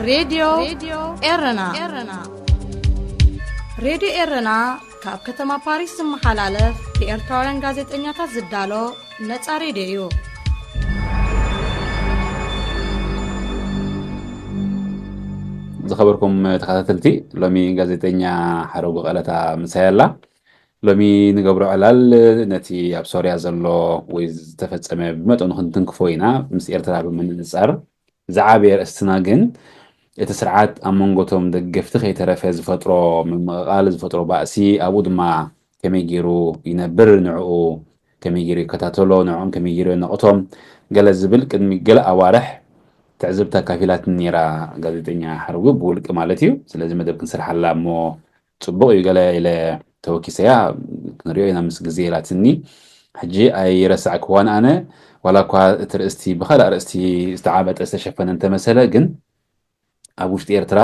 ሬድዮ ኤረና። ሬድዮ ኤረና ካብ ከተማ ፓሪስ ዝመሓላለፍ ብኤርትራውያን ጋዜጠኛታት ዝዳሎ ነጻ ሬድዮ እዩ። ዝኸበርኩም ተኸታተልቲ፣ ሎሚ ጋዜጠኛ ሓረጉ ቀለታ ምሳይ ኣላ። ሎሚ ንገብሮ ዕላል ነቲ ኣብ ሶርያ ዘሎ ወይ ዝተፈጸመ ብመጠኑ ክንትንክፎ ኢና፣ ምስ ኤርትራ ብምንጽጻር። ዝዓበየ ኣርእስትና ግን እቲ ስርዓት ኣብ መንጎቶም ደገፍቲ ከይተረፈ ዝፈጥሮ ምምቕቓል፣ ዝፈጥሮ ባእሲ፣ ኣብኡ ድማ ከመይ ገይሩ ይነብር፣ ንዕኡ ከመይ ገይሩ ይከታተሎ፣ ንዕኦም ከመይ ገይሩ የነቕቶም፣ ገለ ዝብል ቅድሚ ገለ ኣዋርሕ ትዕዝብቲ ኣካፊላትኒ ነይራ ጋዜጠኛ ሓረጉ፣ ብውልቂ ማለት እዩ። ስለዚ መደብ ክንሰርሓላ እሞ ጽቡቕ እዩ ገለ ኢለ ተወኪሰያ፣ ክንሪኦ ኢና ምስ ግዜ ኢላትኒ። ሕጂ ኣይረሳዕክዋን ኣነ፣ ዋላ እኳ እቲ ርእስቲ ብኻልእ ኣርእስቲ ዝተዓበጠ ዝተሸፈነ እንተመሰለ፣ ግን ኣብ ውሽጢ ኤርትራ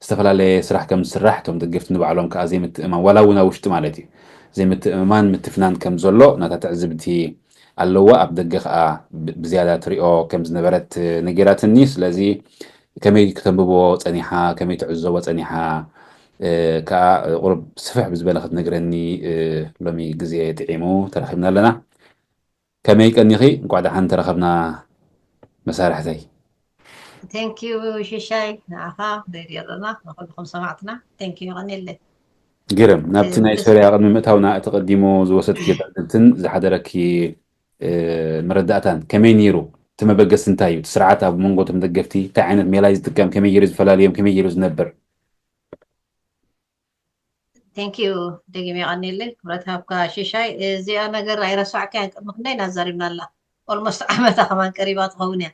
ዝተፈላለየ ስራሕ ከም ዝስራሕ፣ እቶም ደገፍቲ ንባዕሎም ከዓ ዘይምትእማን፣ ዋላ እውን ኣብ ውሽጢ ማለት እዩ፣ ዘይምትእምማን ምትፍናን ከም ዘሎ ናታ ትዕዝብቲ ኣለዋ። ኣብ ደገ ከዓ ብ- ብዝያዳ ትሪኦ ከም ዝነበረት ነጊራትኒ። ስለዚ ከመይ ክተንብቦ ጸኒሓ፣ ከመይ ትዕዘቦ ጸኒሓ፣ እ፣ ከዓ ቁሩብ ስፍሕ ብዝበለ ክትነግረኒ፣ እ፣ ሎሚ ግዜ ጥዒሙ ተረኺብና ኣለና። ከመይ ቀኒኺ? እንቋዕ ደሓን ተረኸብና መሳርሕተይ። Thank you ሽሻይ፣ ንዓኻ ሬድዮ ኣለና፣ ንኹልኹም ሰማዕትና thank you፣ የቐንየለይ። ግርም። ናብቲ ናይ ሶርያ ቅድሚ ምእታውና፣ እቲ ቀዲሙ ዝወሰድክዮ ትዕዝብትን ዝሓደረኪ፣ እ፣ መረዳእታን ከመይ ነይሩ? እቲ መበገሲ እንታይ እዩ? እቲ ስርዓት ኣብ መንጎ እቶም ደገፍቲ እንታይ ዓይነት ሜላ እዩ ዝጥቀም? ከመይ ገይሩ ዝፈላልዮም? ከመይ ገይሩ ዝነብር? Thank you፣ ደጊመ የቐንየለይ። ክብረት ሃብካ ሽሻይ። እዚኣ ነገር ኣይረሳዕካያን፣ ቅድሚ ክንደይ ኢና ዛሪብና ኣላ። Almost ዓመታ ከማን ቀሪባ ትኸውን እያ።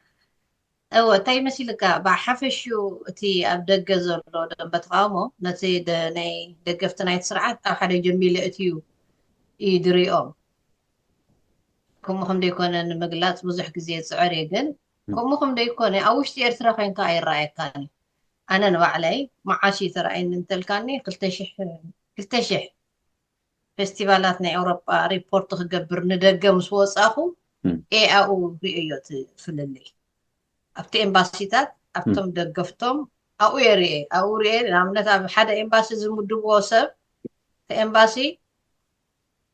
እወ፣ እንታይ መሲልካ? ብሓፈሽኡ እቲ ኣብ ደገ ዘሎ ደንበ ተቓውሞ ነቲ ደ-፣ ናይ ደገፍቲ ናይቲ ስርዓት ኣብ ሓደ ጀሚለ እትዩ እዩ ድሪኦም። ከምኡ ከም ዘይኮነ ንምግላጽ ብዙሕ ግዜ ዝጽዕር እየ፣ ግን ም። ከምኡ ከም ዘይኮነ ኣብ ውሽጢ ኤርትራ ኮይንካ ኣይረኣየካን እዩ። ኣነ ንባዕለይ መዓስ እዩ ተራእየኒ እንተልካኒ፣ ክልተ ሽሕ፣ ክልተ ሽሕ ፌስቲቫላት ናይ ኤውሮጳ ሪፖርት ክገብር ንደገ ምስ ወጻኹ፣ ም። ኤኣኡ ርእዮ እቲ ፍልልይ። ኣብቲ ኤምባሲታት፣ ኣብቶም ደገፍቶም ኣብኡ እየ ርእየ። ኣብኡ ርእየ፣ ንኣብነት ኣብ ሓደ ኤምባሲ ዝምድብዎ ሰብ፣ እቲ ኤምባሲ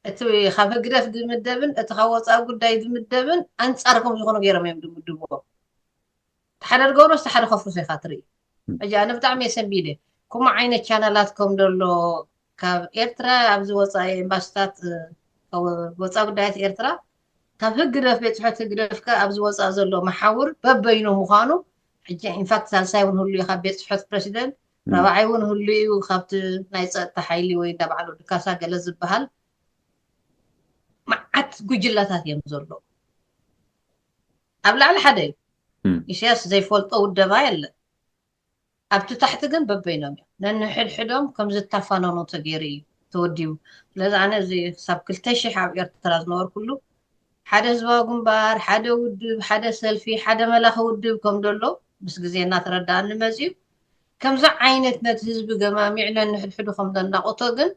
እቲ ካብ ህግደፍ ዝምደብን እቲ ካብ ወጻኢ ጉዳይ ዝምደብን ኣንጻር ከም ዝኾኑ ገይሮም እዮም ዝምድብዎ። እቲ ሓደ ዝገብሮ፣ እቲ ሓደ ከፍርሶ ኢኻ ትርኢ። ም። ሕጂ ኣነ ብጣዕሚ እየ ሰንቢደ። ከምኡ ዓይነት ቻነላት ከም ዘሎ፣ ካብ ኤርትራ ኣብዚ ወጻኢ ኤምባሲታት፣ እ፣ ካብ ወጻኢ ጉዳያት ኤርትራ፣ ካብ ህግደፍ፣ ቤት ጽሕፈት ህግደፍ ከ ኣብዚ ወጻኢ ዘሎ መሓውር በበይኑ ምዃኑ፣ ሕጂ ኢንፋክት ሳልሳይ እውን ህሉ እዩ ካብ ቤት ጽሕፈት ፕረሲደንት፣ ም። ራብዓይ እውን ህሉ እዩ ካብቲ ናይ ጸጥታ ሓይሊ ወይ እንዳ በዓሉ ድካሳ ገለ ዝበሃል። መዓት ጉጅለታት እዮም ዘለዉ። ኣብ ላዕሊ ሓደ እዩ። ም። ኢሳያስ ዘይፈልጦ ውደባ የለን። ኣብቲ ታሕቲ ግን በበይኖም እዮም። ነንሕድሕዶም ከም ዝታፋነኑ ተገይሩ እዩ ተወዲቡ። ስለዚ ኣነ እዚ ክሳብ ክልተ ሽሕ ኣብ ኤርትራ ዝነበርኩሉ፣ ሓደ ህዝባዊ ግንባር፣ ሓደ ውድብ፣ ሓደ ሰልፊ፣ ሓደ መላኺ ውድብ ከም ዘሎ ምስ ግዜ እናተረዳእኒ መጺኡ። ከምዚ ዓይነት ነቲ ህዝቢ ገማሚዕ ነንሕድሕዱ ከም ዘናቑቶ ግን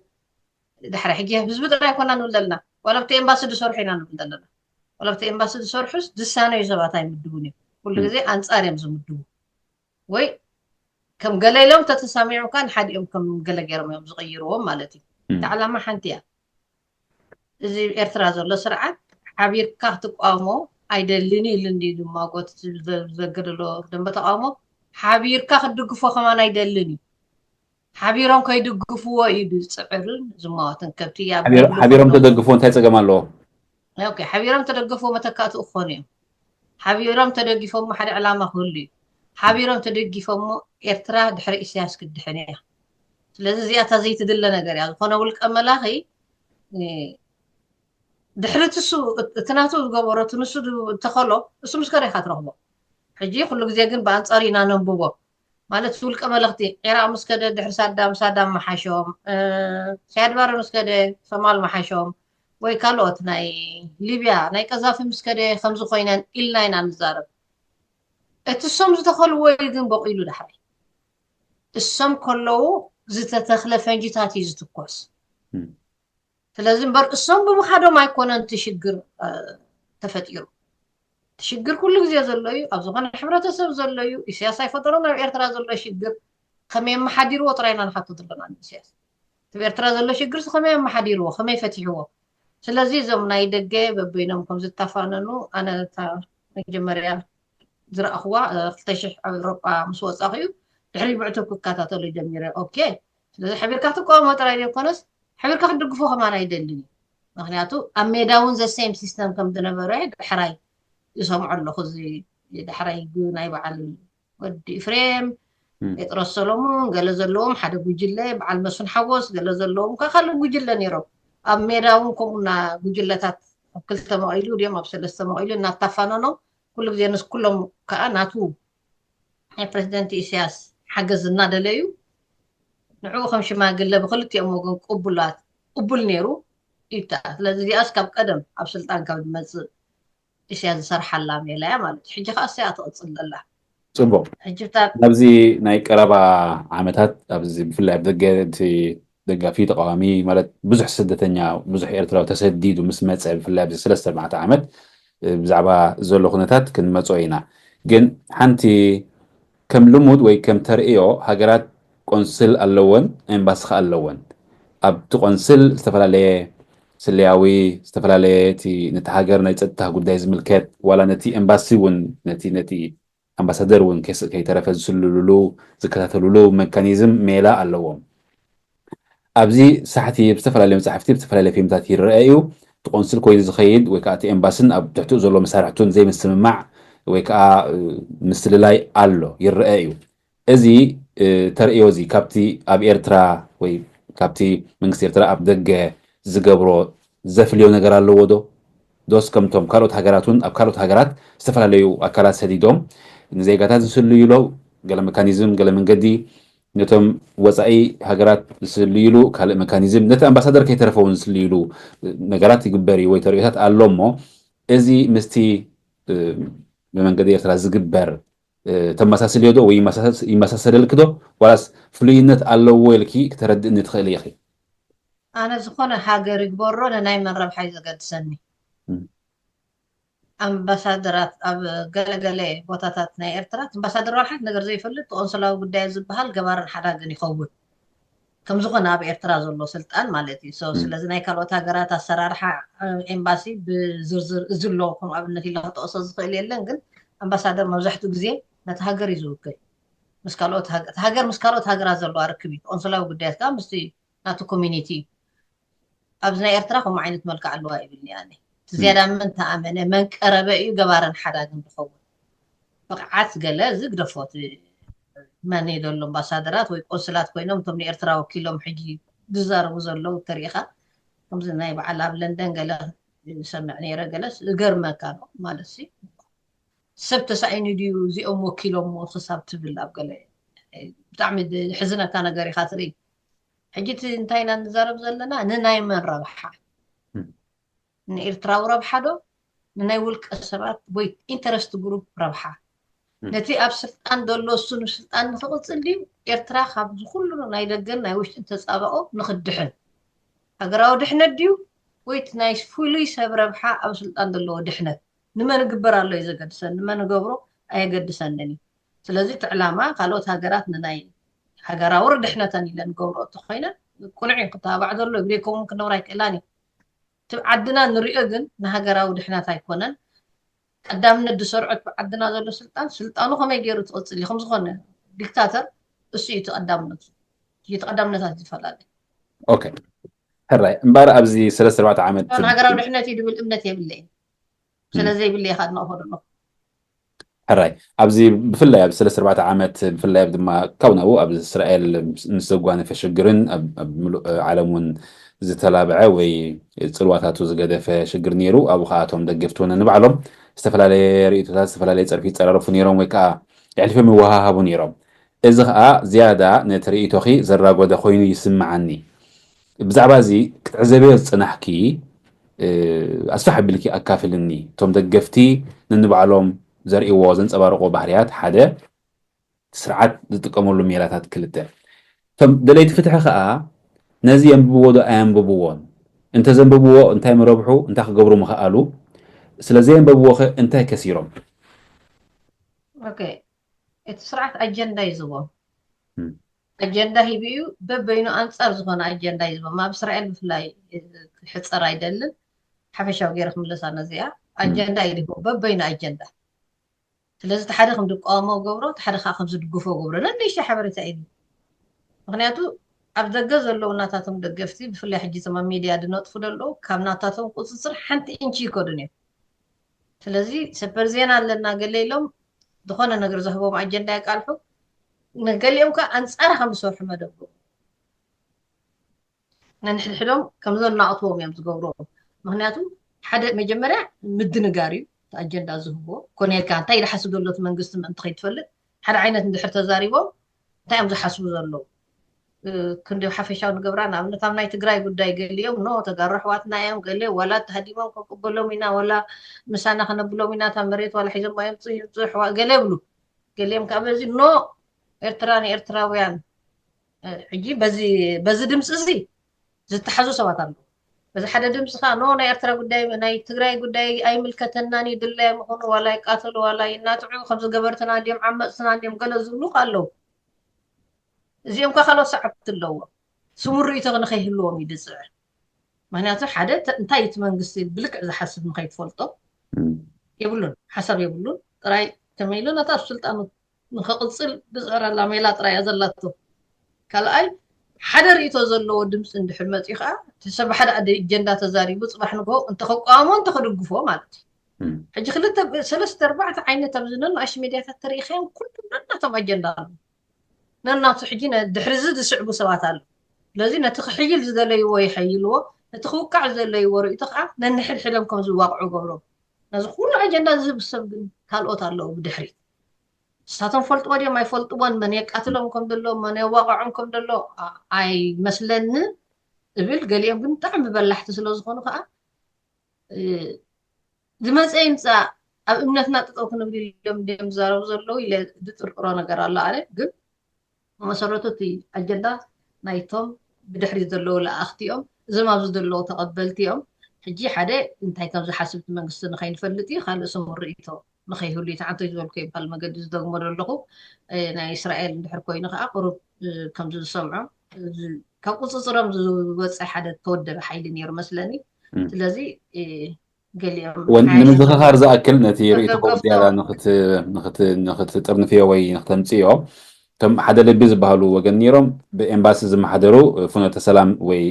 ድሕሪ ሕጂ ህዝቢ ጥራይ ኣይኮና ንብል ዘለና። ዋላ ኣብቲ ኤምባሲ ዝሰርሑ ኢና ንብል ዘለና። ዋላ ኣብቲ ኤምባሲ ዝሰርሑስ ዝሳነዩ ሰባት ኣይምድቡን እዮም። ኩሉ ም። ግዜ ኣንጻር እዮም ዝምድቡ። ወይ ከም ገለ ኢሎም ተተሳሚዖም ከኣ ንሓዲኦም ከም ገለ ገይሮም እዮም ዝቕይርዎም ማለት እዩ። ም። እቲ ዓላማ ሓንቲ እያ። እዚ ኤርትራ ዘሎ ስርዓት ሓቢርካ ክትቃወሞ ኣይደልን እዩ ኢሉ እንድዩ ዝማጎት፣ ዘ-፣ ዘገደሎ ደንበ ተቃውሞ ሓቢርካ ክትድግፎ ከማን ኣይደልን እዩ። ሓቢሮም ከይድግፍዎ እዩ ዝጽዕርን ዝማወትን። ከብቲ ኣብ ሓቢሮ-፣ ሓቢሮም ተደግፍዎ እንታይ ጸገም ኣለዎ? ኦኬ፣ ሓቢሮም ተደገፍዎ መተካእትኡ ክኾኑ እዮም። ሓቢሮም ተደጊፎሞ ሓደ ዕላማ ክህሉ እዩ። ሓቢሮም ተደጊፎሞ ኤርትራ ድሕሪ ኢሳያስ ክትድሕን እያ። ስለዚ እዚኣ እታ ዘይትድለ ነገር እያ። ዝኾነ ውልቀ መላኺ፣ እ፣ ድሕሪ እቲ እሱ፣ እቲ ናቱ ዝገበሮ፣ እቲ ንሱ ድ-፣ እተኸሎ፣ እሱ ምስ ከደ ኢኻ ትረኽቦ። ሕጂ ኩሉ ግዜ ግን ብኣንጻሩ ኢና ነንብቦ። ማለት ውልቀ መለኽቲ፣ ዒራቕ ምስ ከደ ድሕሪ ሳዳም፣ ሳዳም መሓሾም፣ እ፣ ሲያድ ባረ ምስ ከደ ሶማል መሓሾም፣ ወይ ካልኦት ናይ ሊብያ፣ ናይ ቀዛፊ ምስ ከደ ከምዚ ኮይነን ኢልና ኢና ንዛረብ። እቲ እሶም ዝተኸልዎ እዩ ግን በቒሉ ዳሕራይ። እሶም ከለዉ ዝተተኽለ ፈንጂታት እዩ ዝትኮስ። ም። ስለዚ እምበር እሶም ብምኻዶም ኣይኮነን እቲ ሽግር፣ እ፣ ተፈጢሩ። እቲ ሽግር ኩሉ ግዜ ዘሎ እዩ። ኣብ ዝኾነ ሕብረተሰብ ዘሎ እዩ። ኢሳያስ ኣይፈጠሮን። ኣብ ኤርትራ ዘሎ ሽግር ከመይ ኣመሓዲርዎ ጥራይ ኢና ንሓቶ ዘለና ንኢሳያስ። እቲ ኤርትራ ዘሎ ሽግርሲ ከመይ ኣመሓዲርዎ፣ ከመይ ፈቲሕዎ? ስለዚ እዞም ናይ ደገ በበይኖም ከም ዝታፋነኑ ኣነ እታ መጀመርያ ዝረኣኽዋ ክልተ ሽሕ ኣብ ኤውሮጳ ምስ ወጻኹ እዩ። ድሕሪ ብዕቱብ ክከታተሎ ጀሚረ። ኦኬ፣ ስለዚ ሓቢርካ ክትቃወሞ ጥራይ ዘይኮነስ ሓቢርካ ክትድግፎ ከማን ኣይደልን እዩ። ምክንያቱ ኣብ ሜዳ እውን ዘ ሴም ሲስተም ከም ዝነበረ ዳሕራይ ይሰምዖ ኣለኹ። እዚ ዳሕራይ ናይ በዓል ወዲ ኢፍሬም፣ ጴጥሮስ ሰሎሙን፣ ገለ ዘለዎም ሓደ ጉጅለ፣ በዓል መስፍን ሓጎስ፣ ገለ ዘለዎም ከ ካልእ ጉጅለ ነይሮም። ኣብ ሜዳ እውን ከምኡ እና ጉጅለታት ኣብ ክልተ መቒሉ ድዮም ኣብ ሰለስተ መቒሉ እናታፋነኖም ኩሉ ግዜ ንስ ኩሎም ከዓ ናቱ ናይ ፕረዚደንት ኢሳያስ ሓገዝ እናደለዩ ንዕኡ ከም ሽማግለ ብክልቲኦም ወገን ቅቡላት ቅቡል ነይሩ ይታ ስለዚ እዚኣስ ካብ ቀደም ኣብ ስልጣን ካብ ዝመፅእ ኢሳያስ ዝሰርሓላ ሜላ እያ ማለት እዩ። ሕጂ ከዓ እሰያ ትቕፅል ዘላ ፅቡቅ ሕጂ ኣብዚ ናይ ቀረባ ዓመታት ኣብዚ ብፍላይ ኣብ ደገ እቲ ደጋፊ ተቃዋሚ ማለት ብዙሕ ስደተኛ ብዙሕ ኤርትራዊ ተሰዲዱ ምስ መፀ ብፍላይ ኣብዚ ሰለስተ ኣርባዕተ ዓመት ብዛዕባ ዘሎ ኩነታት ክንመፅኦ ኢና። ግን ሓንቲ ከም ልሙድ ወይ ከም ተርእዮ ሃገራት ቆንስል ኣለወን፣ ኤምባሲ ከኣ ኣለወን። ኣብቲ ቆንስል ዝተፈላለየ ስለያዊ ዝተፈላለየ እቲ ነቲ ሃገር ናይ ጸጥታ ጉዳይ ዝምልከት ዋላ ነቲ ኤምባሲ እውን ነቲ ነቲ ኣምባሳደር እውን ከይተረፈ ዝስልሉሉ ዝከታተሉሉ መካኒዝም ሜላ ኣለዎም። ኣብዚ ሳሕቲ ብዝተፈላለዩ መጻሕፍቲ ብዝተፈላለዩ ፊልምታት ይረአ እዩ። እቲ ቆንስል ኮይኑ ዝኸይድ ወይ ከዓ እቲ ኤምባስን ኣብ ትሕትኡ ዘሎ መሳርሕቱን ዘይምስምማዕ ወይ ከዓ ምስልላይ ኣሎ ይረአ እዩ። እዚ ተርእዮ እዚ ካብቲ ኣብ ኤርትራ ወይ ካብቲ መንግስቲ ኤርትራ ኣብ ደገ ዝገብሮ ዘፍልዮ ነገር ኣለዎ ዶ? ዶስ ከምቶም ካልኦት ሃገራት እውን ኣብ ካልኦት ሃገራት ዝተፈላለዩ ኣካላት ሰዲዶም ንዜጋታት ዝስልዩ ለው ገለ መካኒዝም ገለ መንገዲ ነቶም ወፃኢ ሃገራት ዝስልይሉ ካልእ መካኒዝም ነቲ ኣምባሳደር ከይተረፈ እውን ዝስልይሉ ነገራት ይግበር እዩ ወይ ተርእዮታት ኣሎ እሞ እዚ ምስቲ ብመንገዲ ኤርትራ ዝግበር ተመሳስልዮ ዶ ወይ ይመሳሰለልኪ ዶ ዋላስ ፍሉይነት ኣለዎ ኢልኪ ክተረድእኒ ትኽእሊ ኢኺ? ኣነ ዝኾነ ሃገር ይግበሮ ንናይ መን ረብሓ እዩ ዘገድሰኒ። ኣምባሳደራት ኣብ ገለገለ ቦታታት ናይ ኤርትራ ኣምባሳደር ዋላ ሓንቲ ነገር ዘይፈልጥ ቆንስላዊ ጉዳይ ዝበሃል ገባርን ሓዳግን ይኸውን። ከም ዝኾነ ኣብ ኤርትራ ዘሎ ስልጣን ማለት እዩ። So ስለዚ ናይ ካልኦት ሃገራት ኣሰራርሓ ኤምባሲ ብዝርዝር እዚ ኣሎ ከም ኣብነት ኢለ ክጠቕሶ ዝኽእል የለን፣ ግን ኣምባሳደር መብዛሕትኡ ግዜ ነቲ ሃገር እዩ ዝውክል። ምስ ካልኦት ሃገ- እቲ ሃገር ምስ ካልኦት ሃገራት ዘለዋ ርክብ እዩ። ቆንስላዊ ጉዳያት ከዓ ምስቲ ናቱ ኮሚኒቲ እዩ። ኣብዚ ናይ ኤርትራ ከምኡ ዓይነት መልክዕ ኣለዋ ይብልኒ ኣነ። እቲ ዝያዳ መን ተኣመነ መን ቀረበ እዩ ገባርን ሓዳግን ዝኸውን። ብቕዓት ገለ እዚ ግደፎ እቲ መን እዩ ዘሎ ኣምባሳደራት ወይ ቆንስላት ኮይኖም እቶም ንኤርትራ ወኪሎም ሕጂ ዝዛረቡ ዘለዉ ተሪኢኻ ከምዚ ናይ በዓል ኣብ ለንደን ገለ ዝሰምዕ ነይረ ገለስ ዝገርመካ ነው ማለት ሲ ሰብ ተሳኢኑ ድዩ እዚኦም ወኪሎሞ ክሳብ ትብል ኣብ ገለ ብጣዕሚ ዝሕዝነካ ነገር ኢኻ ትርኢ። ሕጂ እቲ እንታይ ኢና ንዛረብ ዘለና ንናይ መን ረብሓ ንኤርትራዊ ረብሓ ዶ ንናይ ውልቀ ሰባት ወይ ኢንተረስት ግሩፕ ረብሓ ነቲ ኣብ ስልጣን ዘሎ እሱ ንስልጣን ንክቕፅል ድዩ ኤርትራ ካብዚ ኩሉ ናይ ደገን ናይ ውሽጥን ተፃባኦ ንክድሕን ሃገራዊ ድሕነት ድዩ ወይ እቲ ናይ ፍሉይ ሰብ ረብሓ ኣብ ስልጣን ዘለዎ ድሕነት ንመን እግበር ኣሎ እዩ ዘገድሰኒ ንመን እገብሮ ኣየገድሰንን እዩ ስለዚ እቲ ዕላማ ካልኦት ሃገራት ንናይ ሃገራዊ ድሕነተን ኢለን ገብሮ እንተኮይነን ቅኑዕ እዩ ክተባባዕ ዘሎ እግሪ ከምኡ ክነብራ ኣይክእላን እዩ እቲ ዓድና ንሪኦ ግን ንሃገራዊ ድሕነት ኣይኮነን ቀዳምነት ዝሰርዖ እቲ ዓድና ዘሎ ስልጣን ስልጣኑ ከመይ ገይሩ ትቕፅል እዩ ከምዝኾነ ዲክታተር እሱ እዩ እቲ ቀዳምነቱ እቲ ቀዳምነታት ይፈላለ ኦኬ ሕራይ እምበኣር ኣብዚ ሰለስተ ኣርባዕተ ዓመት ሃገራዊ ድሕነት እዩ ዝብል እምነት የብለይን ስለዘይብለይ ከዓ ድነቕፎ ዘለኹ ሕራይ ኣብዚ ብፍላይ ኣብ ሰለስተ ኣርባዕተ ዓመት ብፍላይ ኣብ ድማ ካብ ናብኡ ኣብ እስራኤል ምስ ዘጓነፈ ሽግርን ኣብ ምሉእ ዓለም እውን ዝተላብዐ ወይ ፅልዋታቱ ዝገደፈ ሽግር ነይሩ ኣብኡ ከኣቶም ደገፍቲ ሆነ ንባዕሎም ዝተፈላለየ ርእቶታት ዝተፈላለየ ፀርፊ ይፀራረፉ ነይሮም ወይ ከዓ የሕልፎም ይወሃሃቡ ነይሮም እዚ ከዓ ዝያዳ ነቲ ርእቶኺ ዘራጎደ ኮይኑ ይስምዓኒ ብዛዕባ እዚ ክትዕዘብዮ ዝፅናሕኪ ኣስፋሕ ኣቢልኪ ኣካፍልኒ እቶም ደገፍቲ ነንባዕሎም ዘርእዎ ዘንፀባርቆ ባህርያት ሓደ ስርዓት ዝጥቀመሉ ሜላታት ክልተ እቶም ደለይቲ ፍትሒ ከዓ ነዚ የንብብዎ ዶ ኣየንብብዎን እንተዘንብብዎ እንታይ ምረብሑ እንታይ ክገብሩ ምኽኣሉ ስለዘየንበብዎ ኸ እንታይ ከሲሮም? ኦኬ፣ እቲ ስርዓት ኣጀንዳ እዩ ዝቦ። ኣጀንዳ ሂቡ እዩ፣ በበይኑ ኣንጻር ዝኾነ ኣጀንዳ እዩ ዝቦ። ኣብ እስራኤል ብፍላይ ክሕጸር ኣይደልን። ሓፈሻዊ ገይረ ክምለሳ ነዚኣ ኣጀንዳ እዩ ዝቦ፣ በበይኑ ኣጀንዳ። ስለዚ እቲ ሓደ ከም ዝቃወሞ ገብሮ፣ እቲ ሓደ ከዓ ከም ዝድግፎ ገብሮ። ነንእሽተይ ሓበሬታ እዩ። ምክንያቱ ኣብ ደገ ዘለዉ ናታቶም ደገፍቲ፣ ብፍላይ ሕጂ እዞም ኣብ ሚድያ ዝነጥፉ ዘለዉ፣ ካብ ናታቶም ቁፅፅር ሓንቲ ኢንቺ ይከዱን እዮም። ስለዚ ሰበር ዜና ኣለና ገለ ኢሎም ዝኾነ ነገር ዘህቦም ኣጀንዳ የቃልሑ። ገሊኦም ከዓ ኣንፃር ከም ዝሰርሑ መደብ ነንሕድሕዶም ከም ዘናቕትዎም እዮም ዝገብርዎ። ምክንያቱ ሓደ መጀመርያ ምድንጋር እዩ እቲ ኣጀንዳ ዝህብዎ። ኮነ ኢልካ እንታይ ኢሉ ሓስብ ዘሎ እቲ መንግስቲ ምእንቲ ከይትፈልጥ ሓደ ዓይነት እንድሕር ተዛሪቦም እንታይ እዮም ዝሓስቡ ዘለዉ ክንዲ ሓፈሻዊ ንገብራ። ንኣብነት ኣብ ናይ ትግራይ ጉዳይ ገሊኦም ኖ ተጋሩ ኣሕዋትና እዮም ገለ ዋላ ተሃዲሞም ክንቅበሎም ኢና ዋላ ምሳና ከነብሎም ኢና እታ መሬት ዋላ ሒዞም እዮም ይምፅኡ ይምፅኡ ኣሕዋ ገለ ይብሉ። ገሊኦም ከዓ በዚ ኖ ኤርትራ ንኤርትራውያን ሕጂ በዚ ድምፂ እዚ ዝተሓዙ ሰባት ኣለዉ። በዚ ሓደ ድምፂ ከዓ ኖ ናይ ኤርትራ ጉዳይ ናይ ትግራይ ጉዳይ ኣይምልከተናን እዩ ድላዮም ይኹኑ ዋላ ይቃተሉ ዋላ ይናትዑ ከምዚ ገበርትና እንዲዮም ዓመፅትና እንዲዮም ገለ ዝብሉ ከዓ ኣለዉ። እዚኦም ከዓ ካልኦት ሰዓብቲ ኣለዎም። ስሙር ርእይቶ ንከይህልዎም እዩ ድፅዕር። ምክንያቱ ሓደ እንታይ እቲ መንግስቲ ብልክዕ ዝሓስብ ንከይትፈልጦ የብሉን፣ ሓሳብ የብሉን። ጥራይ ከመይ ኢሉ ነታ ኣብ ስልጣኑ ንክቕፅል ብዝዕረላ ሜላ ጥራይ እያ ዘላቶ። ካልኣይ ሓደ ርእይቶ ዘለዎ ድምፂ እንድሕር መፅኡ ከዓ እቲ ሰብ ሓደ ኣደ እጀንዳ ተዛሪቡ ፅባሕ ንግሆ እንተከቋሞ እንተክድግፎ ማለት እዩ። ሕጂ ክልተ ሰለስተ ኣርባዕተ ዓይነት ኣብዚ ነናእሽ ሜድያታት ተሪኢኻዮም ኩሎም ነናቶም ኣጀንዳ ኣሎ። ነናቱ ሕጂ ድሕሪ እዚ ዝስዕቡ ሰባት ኣሎ። ስለዚ ነቲ ክሕይል ዝደለይዎ ይሐይልዎ፣ ነቲ ክውቃዕ ዝደለይዎ ርእይቶ ከዓ ነንሕድሕዶም ከም ዝዋቕዑ ገብሮም። ነዚ ኩሉ ኣጀንዳ ዝህብ ሰብ ግን ካልኦት ኣለዉ ብድሕሪት። ንሳቶም ፈልጥዎ ድዮም ኣይፈልጥዎን፣ መን የቃትሎም ከም ዘሎ፣ መን የዋቕዖም ከም ዘሎ ኣይመስለንን እብል። ገሊኦም ግን ብጣዕሚ በላሕቲ ስለ ዝኾኑ ከዓ ዝመፀ ይምፃእ ኣብ እምነትና ጠጠው ክንብል ኢሎም ድዮም ዝዛረቡ ዘለዉ ኢለ ዝጥርጥሮ ነገር ኣሎ። ኣነ ግን መሰረቱ እቲ ኣጀንዳ ናይቶም ብድሕሪት ዘለዉ ለኣኽቲ እዮም። እዞም ኣብዚ ዘለዉ ተቐበልቲ እዮም። ሕጂ ሓደ እንታይ ከም ዝሓስብ እቲ መንግስቲ ንኸይንፈልጥ እዩ። ካልእ ስሙር ርእይቶ ንኸይህሉ እዩ። ተዓንቶ ዝበልኩ ይበሃል መገዲ ዝደግሞ ዘለኹ ናይ እስራኤል እንድሕር ኮይኑ ከዓ ቁሩብ ከምዚ ዝሰምዖ ካብ ቁፅፅሮም ዝወፀ ሓደ ተወደበ ሓይሊ ነይሩ መስለኒ። ስለዚ ገሊኦም ንምዝኽኻር ዝኣክል ነቲ ርእይቶኹም ዝያዳ ንኽትጥርንፍዮ ወይ ንክተምፅዮ እቶም ሓደ ልቢ ዝበሃሉ ወገን ነይሮም ብኤምባሲ ዝመሓደሩ ፍኖተ ሰላም ወይ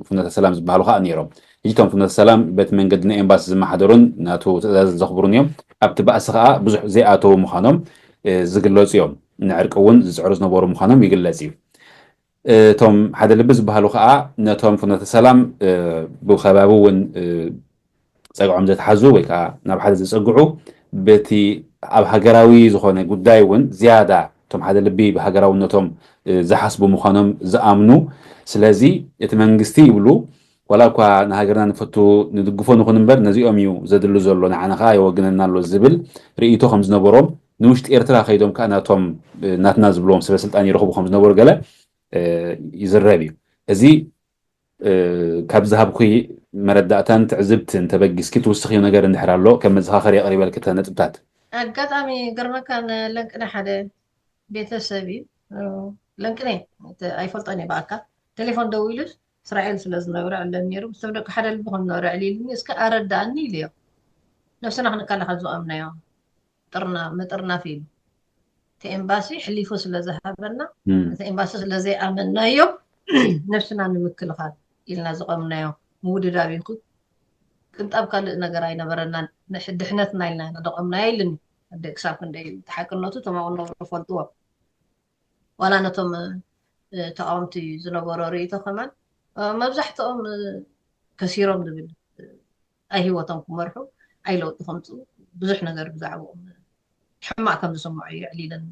ፍኖተ ሰላም ዝበሃሉ ከዓ ነይሮም። ሕጂ እቶም ፍኖተ ሰላም በቲ መንገዲ ናይ ኤምባሲ ዝመሓደሩን ናቱ ትእዛዝ ዘኽብሩን እዮም። ኣብቲ ባእሲ ከዓ ብዙሕ ዘይኣተዉ ምዃኖም ዝግለፁ እዮም። ንዕርቂ እውን ዝፅዕሩ ዝነበሩ ምዃኖም ይግለፅ እዩ። እቶም ሓደ ልቢ ዝበሃሉ ከዓ ነቶም ፍኖተ ሰላም ብከባቢ እውን ፀግዖም ዘትሓዙ ወይ ከዓ ናብ ሓደ ዘፀግዑ በቲ ኣብ ሃገራዊ ዝኾነ ጉዳይ እውን ዝያዳ እቶም ሓደ ልቢ ብሃገራውነቶም ዝሓስቡ ምዃኖም ዝኣምኑ። ስለዚ እቲ መንግስቲ ይብሉ ዋላ እኳ ንሃገርና ንፈቱ ንድግፎ ንኹን እምበር ነዚኦም እዩ ዘድሉ ዘሎ ንዓና ከዓ የወግነና ኣሎ ዝብል ርእይቶ ከም ዝነበሮም ንውሽጢ ኤርትራ ከይዶም ከዓ ናቶም ናትና ዝብልዎም ሰበ ስልጣን ይረኽቡ ከም ዝነበሩ ገለ ይዝረብ እዩ። እዚ ካብ ዝሃብኩ መረዳእታን ትዕዝብትን ተበጊስኪ ትውስኽዮ ነገር እንድሕር ኣሎ ከም መዘኻኸሪ የቕሪበልኪ እተን ነጥብታት። ኣጋጣሚ ገርመካ ንለንቅነ ሓደ ቤተሰብ እዩ ለንቅነ ኣይፈልጦን እየ ብኣካል ቴሌፎን ደዊሉስ እስራኤል ስለ ዝነብረ ዕለን ነይሩ ምስቶም ደቂ ሓደ ልቢ ከም ዝነበረ ዕሊልኒ እስከ ኣረዳእኒ ኢልዮ ነብስና ክንከላኸል ዝቐምናዮ ምጥርናፍ ኢሉ እቲ ኤምባሲ ሕሊፉ ስለ ዝሃበና እቲ ኤምባሲ ስለ ዘይኣመናዮ ነብስና ንምክልኻል ኢልና ዝቐምናዮ ምውድዳብ ይኹን ቅንጣብ ካልእ ነገር ኣይነበረናን ድሕነትና ኢልና ኢና ዝቐምናዮ ኢልኒ ኣደ ክሳብ ክንደይ ተሓቅነቱ ተማኡ ነብሩ ፈልጥዎ ዋላ ነቶም ተቃወምቲ ዝነበሮ ርእይቶ ከማን መብዛሕትኦም ከሲሮም ዝብል ኣይ ህይወቶም ክመርሑ ኣይ ለውጢ ከምፅኡ ብዙሕ ነገር ብዛዕባኦም ሕማቅ ከም ዝስምዖ እዩ የዕሊለኒ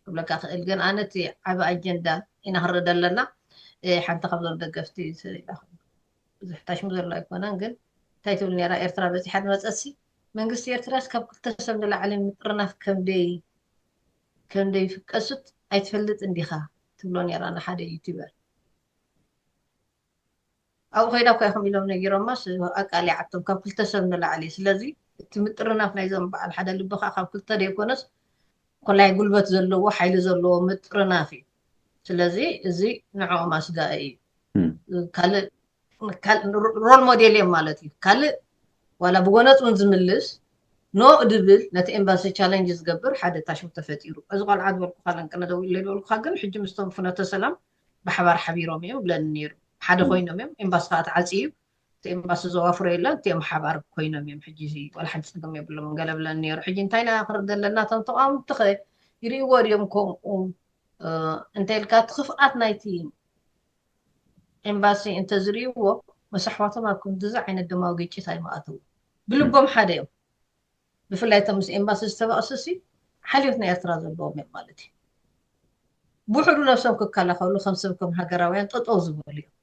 ክብለካ ክእል ግን ኣነ እቲ ዓብ ኣጀንዳ ኢና ክንርኢ ዘለና ሓንቲ ካብዞም ደገፍቲ ብዙሕ ታሽሙ ዘሎ ኣይኮነን ግን እንታይ ትብል ነራ ኤርትራ በፂሓ ዝመፀሲ መንግስቲ ኤርትራስ ካብ ክልተ ሰብ ንላዕሊ ምጥርናፍ ከምደይ ከምደይ ፍቀሱት ኣይትፈልጥ እንዲኻ ትብሎ ነራ ንሓደ ዩቲበር ኣብኡ ከይዳ እኳ ኢኹም ኢሎም ነጊሮማስ ኣቃሊዓቶም ካብ ክልተ ሰብ ንላዕሊ ስለዚ እቲ ምጥርናፍ ናይዞም በዓል ሓደ ልቢ ከዓ ካብ ክልተ ዘይኮነስ ኮላይ ጉልበት ዘለዎ ሓይሊ ዘለዎ ምጥርናፍ እዩ። ስለዚ እዚ ንዕኦም ኣስጋኢ እዩ። ካልእ ሮል ሞዴል እዮም ማለት እዩ። ካልእ ዋላ ብጎነፅ እውን ዝምልስ ኖ ድብል ነቲ ኤምባሲ ቻለንጅ ዝገብር ሓደ ታሽም ተፈጢሩ። እዚ ቆልዓ ዝበልኩካ ለንቅነ ደው ኢለ ዝበልኩካ ግን ሕጂ ምስቶም ፍኖተ ሰላም ብሓባር ሓቢሮም እዮም ብለኒ ነይሩ። ሓደ ኮይኖም እዮም። ኤምባሲ ከዓ ተዓፅዩ እዩ። እቲ ኤምባሲ ዘዋፍሮ የለን። እቲኦም ሓባር ኮይኖም እዮም ሕጂ እዚ ዋላ ሓንቲ ፀገም የብሎም ገለ ብለኒ ነይሩ። ሕጂ እንታይ ኢና ክርኢ ዘለና? እቶም ተቃወምቲ ከ ይርእይዎ ድዮም ከምኡ? እንተ ኢልካ እቲ ክፍኣት ናይቲ ኤምባሲ እንተዝርእይዎ መሳሕዋቶም ኣብ ክንድዚ ዓይነት ደማዊ ግጭት ኣይምኣተው። ብልቦም ሓደ እዮም። ብፍላይ እቶም ምስ ኤምባሲ ዝተባእሱ ሲ ሓልዮት ናይ ኤርትራ ዘለዎም እዮም ማለት እዩ። ብውሕዱ ነብሶም ክከላኸሉ ከም ሰብ ከም ሃገራውያን ጠጠው ዝበሉ እዮም።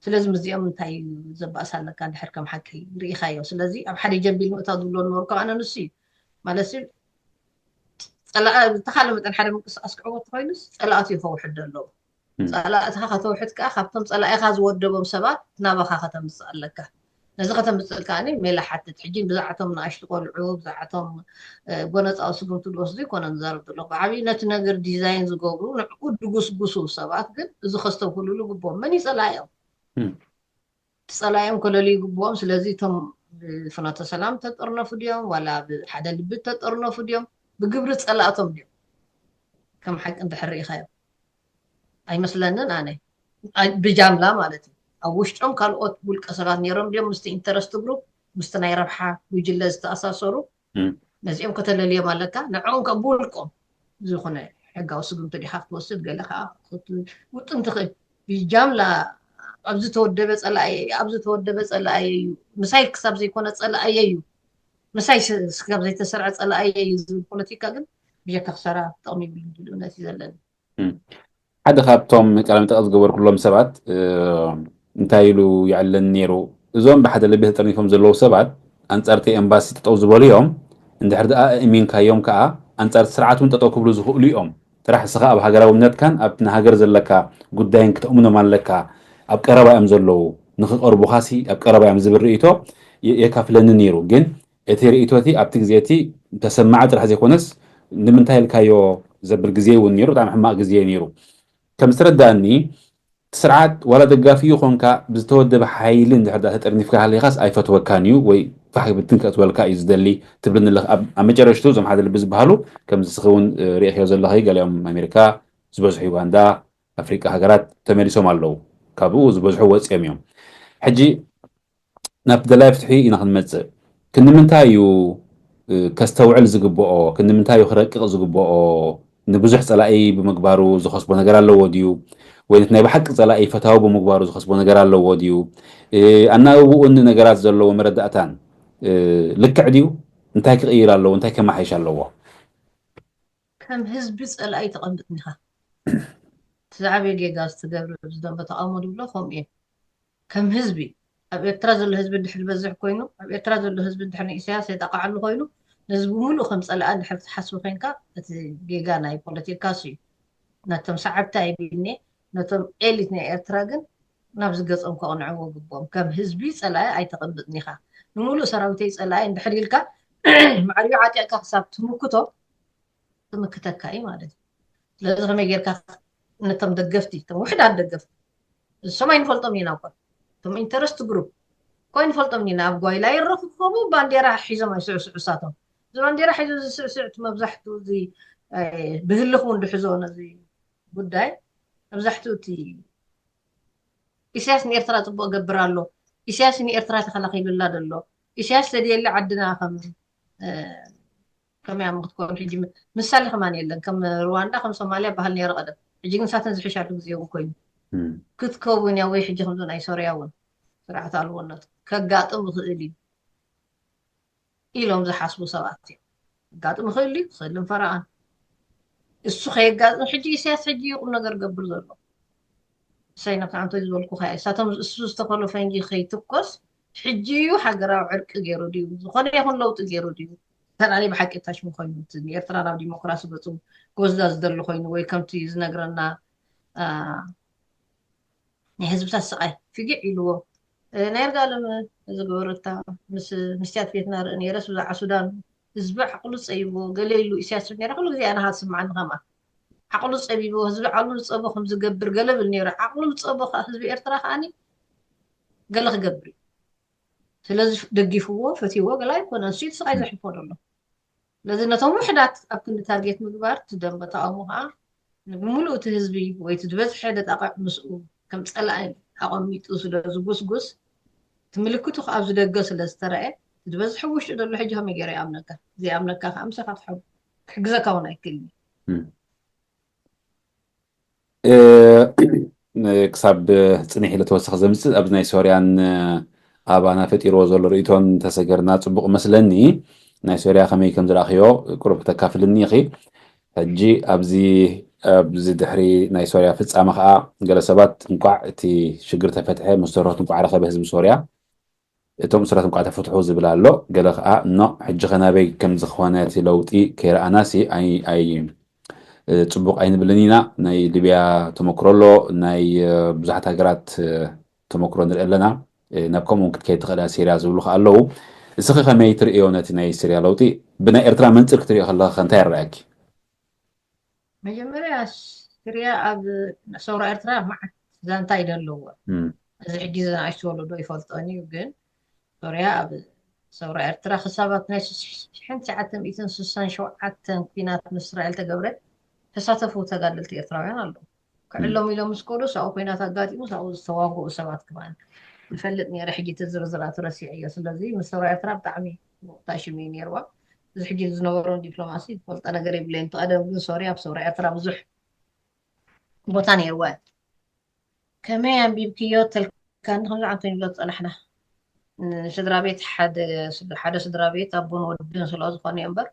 ስለዚ ምስዚኦም እንታይ እዩ ዘባእስ ኣለካ? ድሕር ከም ሓቂ ርኢኻዮ። ስለዚ ኣብ ሓደ ጀንቢል ምእታው ዝብሎ ነበርኩ ኣነ ንሱ እዩ ማለት ሲ ጸላእ ዝተኻለ መጠን ሓደ ምንቅስቃስ ክዕወት ተኮይኑስ ጸላእቱ እዩ ከውሕድ ዘለዎ። ጸላእትኻ ከተውሕድ ከዓ ካብቶም ጸላኢኻ ዝወደቦም ሰባት ናባኻ ከተምፅእ ኣለካ። ነዚ ከተምፅእ ከዓኒ ሜላ ሓትት። ሕጂ ብዛዕቶም ንኣሽቱ ቆልዑ ብዛዕቶም ጎነፃዊ ስጉምቲ ዝወስዱ ይኮነ ንዛረብ ዘሎ ብዓብዩ ነቲ ነገር ዲዛይን ዝገብሩ ንዕኡ ድጉስጉሱ ሰባት ግን እዚ ከስተብህሉሉ ግብኦም። መን እዩ ጸላኢኦም? ጸላኢኦም ከለልዩ ይግብኦም። ስለዚ እቶም ብፍኖተ ሰላም ተጠርነፉ ድዮም ዋላ ብሓደ ልቢ ተጠርነፉ ድዮም ብግብሪ ጸላእቶም ድዮም? ከም ሓቂ እንድሕር ርኢኻዮም ኣይመስለንን ኣነ። ብጃምላ ማለት እዩ። ኣብ ውሽጦም ካልኦት ውልቀ ሰባት ነይሮም ድዮም ምስቲ ኢንተረስት ግሩፕ ምስቲ ናይ ረብሓ ጉጅለ ዝተኣሳሰሩ? ነዚኦም ከተለልዮም ኣለካ። ንዕኦም ከ ብውልቆም ዝኾነ ሕጋዊ ስጉምቲ ዲኻ ክትወስድ ገለ ከዓ ውጥን ትኽእል። ብጃምላ ኣብዚ ተወደበ ፀላእየ ኣብዚ ተወደበ ፀላእየ እዩ ምሳይ ክሳብ ዘይኮነ ፀላእየ እዩ ምሳይ ክሳብ ዘይተሰርዐ ፀላእየ እዩ ዝብል ፖለቲካ ግን ብጀካ ክሰራ ጥቕሚ ይብሉ ዝብል እምነት እዩ ዘለኒ። ሓደ ካብቶም ቃለ መጠይቅ ዝገበርኩሎም ሰባት እንታይ ኢሉ ይዕለን ነይሩ? እዞም ብሓደ ልቢ ተጠርኒፎም ዘለዉ ሰባት ኣንጻርቲ ኤምባሲ ጠጠው ዝበሉ እዮም። እንድሕር ደኣ እሚንካዮም ከዓ ኣንጻርቲ ስርዓት እውን ጠጠው ክብሉ ዝኽእሉ እዮም። ጥራሕ እስኻ ኣብ ሃገራዊ እምነትካን ኣብቲ ንሃገር ዘለካ ጉዳይን ክተእምኖም ኣለካ። ኣብ ቀረባ እዮም ዘለዉ፣ ንኽቐርቡኻሲ ኣብ ቀረባ እዮም ዝብል ርእይቶ የካፍለኒ ነይሩ። ግን እቲ ርእይቶ እቲ ኣብቲ ግዜ እቲ ተሰማዐ ጥራሕ ዘይኮነስ ንምንታይ ኢልካዮ ዘብል ግዜ እውን ነይሩ። ብጣዕሚ ሕማቕ ግዜ ነይሩ። ከም ዝተረዳእኒ እቲ ስርዓት ዋላ ደጋፊ ይኾንካ ብዝተወደበ ሓይሊ እንድሕር ዳ ተጠርኒፍካ ሃሊኻስ ኣይፈትወካን እዩ ወይ ፋሕ ብትን ከእትወልካ እዩ ዝደሊ ትብልኒ ኣለኽ። ኣብ መጨረሽቱ እዞም ሓደ ልቢ ዝበሃሉ ከምዚ ስኺ እውን ርእኽዮ ዘለኺ ገሊኦም ኣሜሪካ ዝበዝሑ ዩጋንዳ ኣፍሪቃ ሃገራት ተመሊሶም ኣለዉ። ካብኡ ዝበዝሑ ወፂኦም እዮም። ሕጂ ናብቲ ደላይ ፍትሒ ኢና ክንመፅእ። ክንምንታይ እዩ ከስተውዕል ዝግብኦ? ክንምንታይ እዩ ክረቅቕ ዝግብኦ? ንብዙሕ ፀላኢ ብምግባሩ ዝኸስቦ ነገር ኣለዎ ድዩ? ወይ ነቲ ናይ ብሓቂ ፀላኢ ፈታዊ ብምግባሩ ዝኸስቦ ነገር ኣለዎ ድዩ? ኣናብብኡን ነገራት ዘለዎ መረዳእታን ልክዕ ድዩ? እንታይ ክቕይር ኣለዎ? እንታይ ከመሓይሽ ኣለዎ? ከም ህዝቢ ፀላኢ ተቐምጥን ኢኻ። እቲ ዝዓበየ ጌጋ ዝተገብረ ኣብዚ ደንበ ተቃውሞ ዝብሎ ከምኡ እዩ። ከም ህዝቢ ኣብ ኤርትራ ዘሎ ህዝቢ እንድሕር ዝበዝሕ ኮይኑ ኣብ ኤርትራ ዘሎ ህዝቢ እንድሕር ንኢሳያስ የጣቃዓሉ ኮይኑ ነዚ ብምሉእ ከም ፀላኢ እንድሕር ትሓስቡ ኮይንካ እቲ ጌጋ ናይ ፖለቲካስ እዩ። ነቶም ሰዓብቲ ኣይብልኒ ነቶም ኤሊት ናይ ኤርትራ ግን ናብዚ ገፆም ከቕንዕዎ ግቦም። ከም ህዝቢ ፀላኢ ኣይተቐምጥን ኢኻ። ንምሉእ ሰራዊተይ ፀላኢ እንድሕር ኢልካ ማዕሪኡ ዓጢቕካ ክሳብ ትምክቶ ትምክተካ እዩ ማለት እዩ። ስለዚ ከመይ ጌርካ ነቶም ደገፍቲ እቶም ውሕዳት ደገፍቲ እሶም ኣይንፈልጦም ኢና እኳ እቶም ኢንተረስት ግሩፕ እኮ ኣይንፈልጦም ኢና ኣብ ጓይላ ይረኽቡ ባንዴራ ሒዞም ኣይስዕስዑ እሳቶም እዚ ባንዴራ ሒዞ ዝስዕስዕ እቲ መብዛሕትኡ እዚ ብህልኽ እውን ድሕዞ ነዚ ጉዳይ መብዛሕትኡ እቲ ኢሳያስ ንኤርትራ ፅቡቅ ገብር ኣሎ ኢሳያስ ንኤርትራ ተኸላኺሉላ ዘሎ ኢሳያስ ተድየለ ዓድና ከም ከመይ ኣሞ ክትኮን ሕጂ ምሳሌ ከማን የለን ከም ሩዋንዳ ከም ሶማልያ ባህል ነይሩ ቀደም ሕጂ ግን ሳተን ዝሕሻሉ ግዜ እውን ኮይኑ ክትከውን እያ ወይ ሕጂ ከምዞ ናይ ሶርያ እውን ስርዓት ኣልቦነት ከጋጥም ይኽእል እዩ ኢሎም ዝሓስቡ ሰባት እዮም። ኣጋጥም ይኽእል እዩ ክኽእልን ፈረቓን እሱ ከየጋጥም ሕጂ ኢሳያስ ሕጂ እዩ ቁም ነገር ገብር ዘሎ እሳይ ነብቲ ኣንተ ዝበልኩ ከ እሳቶም እሱ ዝተኸሎ ፈንጂ ከይትኮስ ሕጂ እዩ ሃገራዊ ዕርቂ ገይሩ ድዩ ዝኾነ ይኹን ለውጢ ገይሩ ድዩ ተናሊ ብሓቂ ታሽሙ ኮይኑ ንኤርትራ ናብ ዲሞክራሲ ገፁ ክወስዳ ዝደሊ ኮይኑ ወይ ከምቲ ዝነግረና ናይ ህዝብታት ስቃይ ፍግዕ ኢልዎ ናይ ርጋለም ዝገበረታ ምስ ምስትያት ቤትና ርኢ ነይረስ ብዛዕባ ሱዳን ህዝቢ ዓቕሉ ፀይቦ ገለ ኢሉ ኢሳያስ ነረ ኩሉ ግዜ ኣነ ሃትስምዓኒ ከማ ዓቕሉ ፀቢቦ ህዝቢ ዓቕሉ ዝፀቦ ከም ዝገብር ገለ ብል ነይሩ። ዓቕሉ ዝፀቦ ከዓ ህዝቢ ኤርትራ ከዓኒ ገለ ክገብር እዩ። ስለዚ ደጊፍዎ ፈትዎ ገለ ኣይኮነ ንሱ እቲ ስቃይ ዘሕልፎ ዘሎ። ስለዚ ነቶም ውሕዳት ኣብ ክንዲ ታርጌት ምግባር እቲ ደንበ ተቃውሞ ከዓ ንምሉእ እቲ ህዝቢ ወይ እቲ ዝበዝሐ ደጣቕዕ ምስኡ ከም ፀላኢ ኣቐሚጡ ስለ ዝጉስጉስ እቲ ምልክቱ ከዓ ኣብዚ ደገ ስለ ዝተረአ እቲ ዝበዝሐ ውሽጢ ዘሎ ሕጂ ከመይ ገይረ ይኣምነካ? ዘይኣምነካ ከዓ ምሳኻ ትሐ ክሕግዘካ እውን ኣይክእልን እዩ። ክሳብ ፅንሕ ኢለ ተወሰኺ ዘምፅእ ኣብዚ ናይ ሶርያን ኣባና ፈጢርዎ ዘሎ ርእይቶን ተሰገርና ፅቡቕ መስለኒ። ናይ ሶርያ ከመይ ከም ዝረእኽዮ ቁሩብ ክተካፍልኒ ኢኺ። ሕጂ ኣብዚ ኣብዚ ድሕሪ ናይ ሶርያ ፍፃመ ከዓ ገለ ሰባት እንቋዕ እቲ ሽግር ተፈትሐ ምስ ሶርት እንቋዕ ረኸበ ህዝቢ ሶርያ እቶም እሱራት እንቋዕ ተፈትሑ ዝብል ኣሎ። ገለ ከዓ እኖ ሕጂ ከናበይ ከም ዝኾነ እቲ ለውጢ ከይረኣናሲ ኣይ ኣይ ፅቡቕ ኣይንብልን ኢና። ናይ ሊብያ ተመክሮ ኣሎ፣ ናይ ብዙሓት ሃገራት ተመክሮ ንርኢ ኣለና። ናብ ከምኡ እውን ክትከይድ ትኽእላ ሲርያ ዝብሉ ከዓ ኣለዉ። እስኺ ከመይ ትርእዮ ነቲ ናይ ሲርያ ለውጢ? ብናይ ኤርትራ መንፅር ክትሪኦ ከለኻ እንታይ ይረኣየኪ? መጀመርያ ሲርያ ኣብ ሰውራ ኤርትራ መዓት ዛንታ እዩ ዘለዎ። እዚ ሕጂ ዝናእሽቱ ወለዶ ይፈልጦን እዩ፣ ግን ሶርያ ኣብ ሰውራ ኤርትራ ክሳብ ኣብ ናይ ሽሕን ትሽዓተ ሚእትን ስሳን ሸውዓተን ኲናት ምስ እስራኤል ተገብረ ተሳተፉ ተጋደልቲ ኤርትራውያን ኣለዉ። ክዕሎም ኢሎም ምስ ከዱ ሳኡ ኲናት ኣጋጢሙ ሳኡ ዝተዋግኡ ሰባት ክማን ይፈልጥ ነይረ። ሕጂ እቲ ዝርዝራት ረሲዐዮ። ስለዚ ምስ ሰውራ ኤርትራ ብጣዕሚ ተኣሽሙ እዩ ነይርዋ። እዚ ሕጂ ዝነበሮም ዲፕሎማሲ ዝፈልጦ ነገር የብለይን። እቲ ቀደም ግን ሶርያ ኣብ ሰውራ ኤርትራ ብዙሕ ቦታ ነይርዋ። ከመይ ኣንቢብክዮ ተልካኒ ከምዚ ዓንቶኒ ብሎ ዝፀናሕና ንስድራ ቤት ሓደ ስድ- ሓደ ስድራ ቤት ኣቦን ወድን ስለ ዝኾነ እዩ እምበር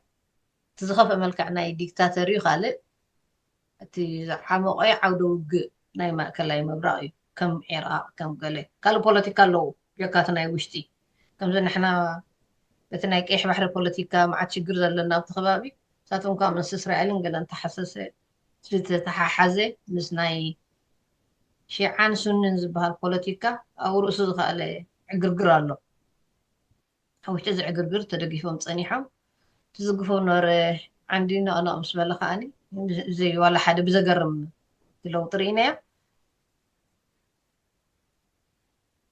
እቲ ዝኸፍአ መልክዕ ናይ ዲክታተር እዩ ካልእ እቲ ዝዓመቆ ዓውደ ውግእ ናይ ማእከላይ ምብራቕ እዩ ከም ዒራቕ ከም ገለ ካልእ ፖለቲካ ኣለዉ ጀካቲ ናይ ውሽጢ ከምዚ ንሕና በቲ ናይ ቀይሕ ባሕሪ ፖለቲካ መዓት ሽግር ዘለና ኣብቲ ከባቢ ንሳቶም ከዓ ምስ እስራኤልን ገለን ተሓሰሰ ዝተተሓሓዘ ምስ ናይ ሺዓን ሱንን ዝበሃል ፖለቲካ ኣብኡ ርእሱ ዝኸኣለ ዕግርግር ኣሎ። ኣብ ውሽጢ እዚ ዕግርግር ተደጊፎም ፀኒሖም ትዝግፎም ነበረ ዓንዲ ነቕነቕ ምስ በለ ከዓኒ ብዘይ ዋላ ሓደ ብዘገርም ለውጢ ርኢናዮ።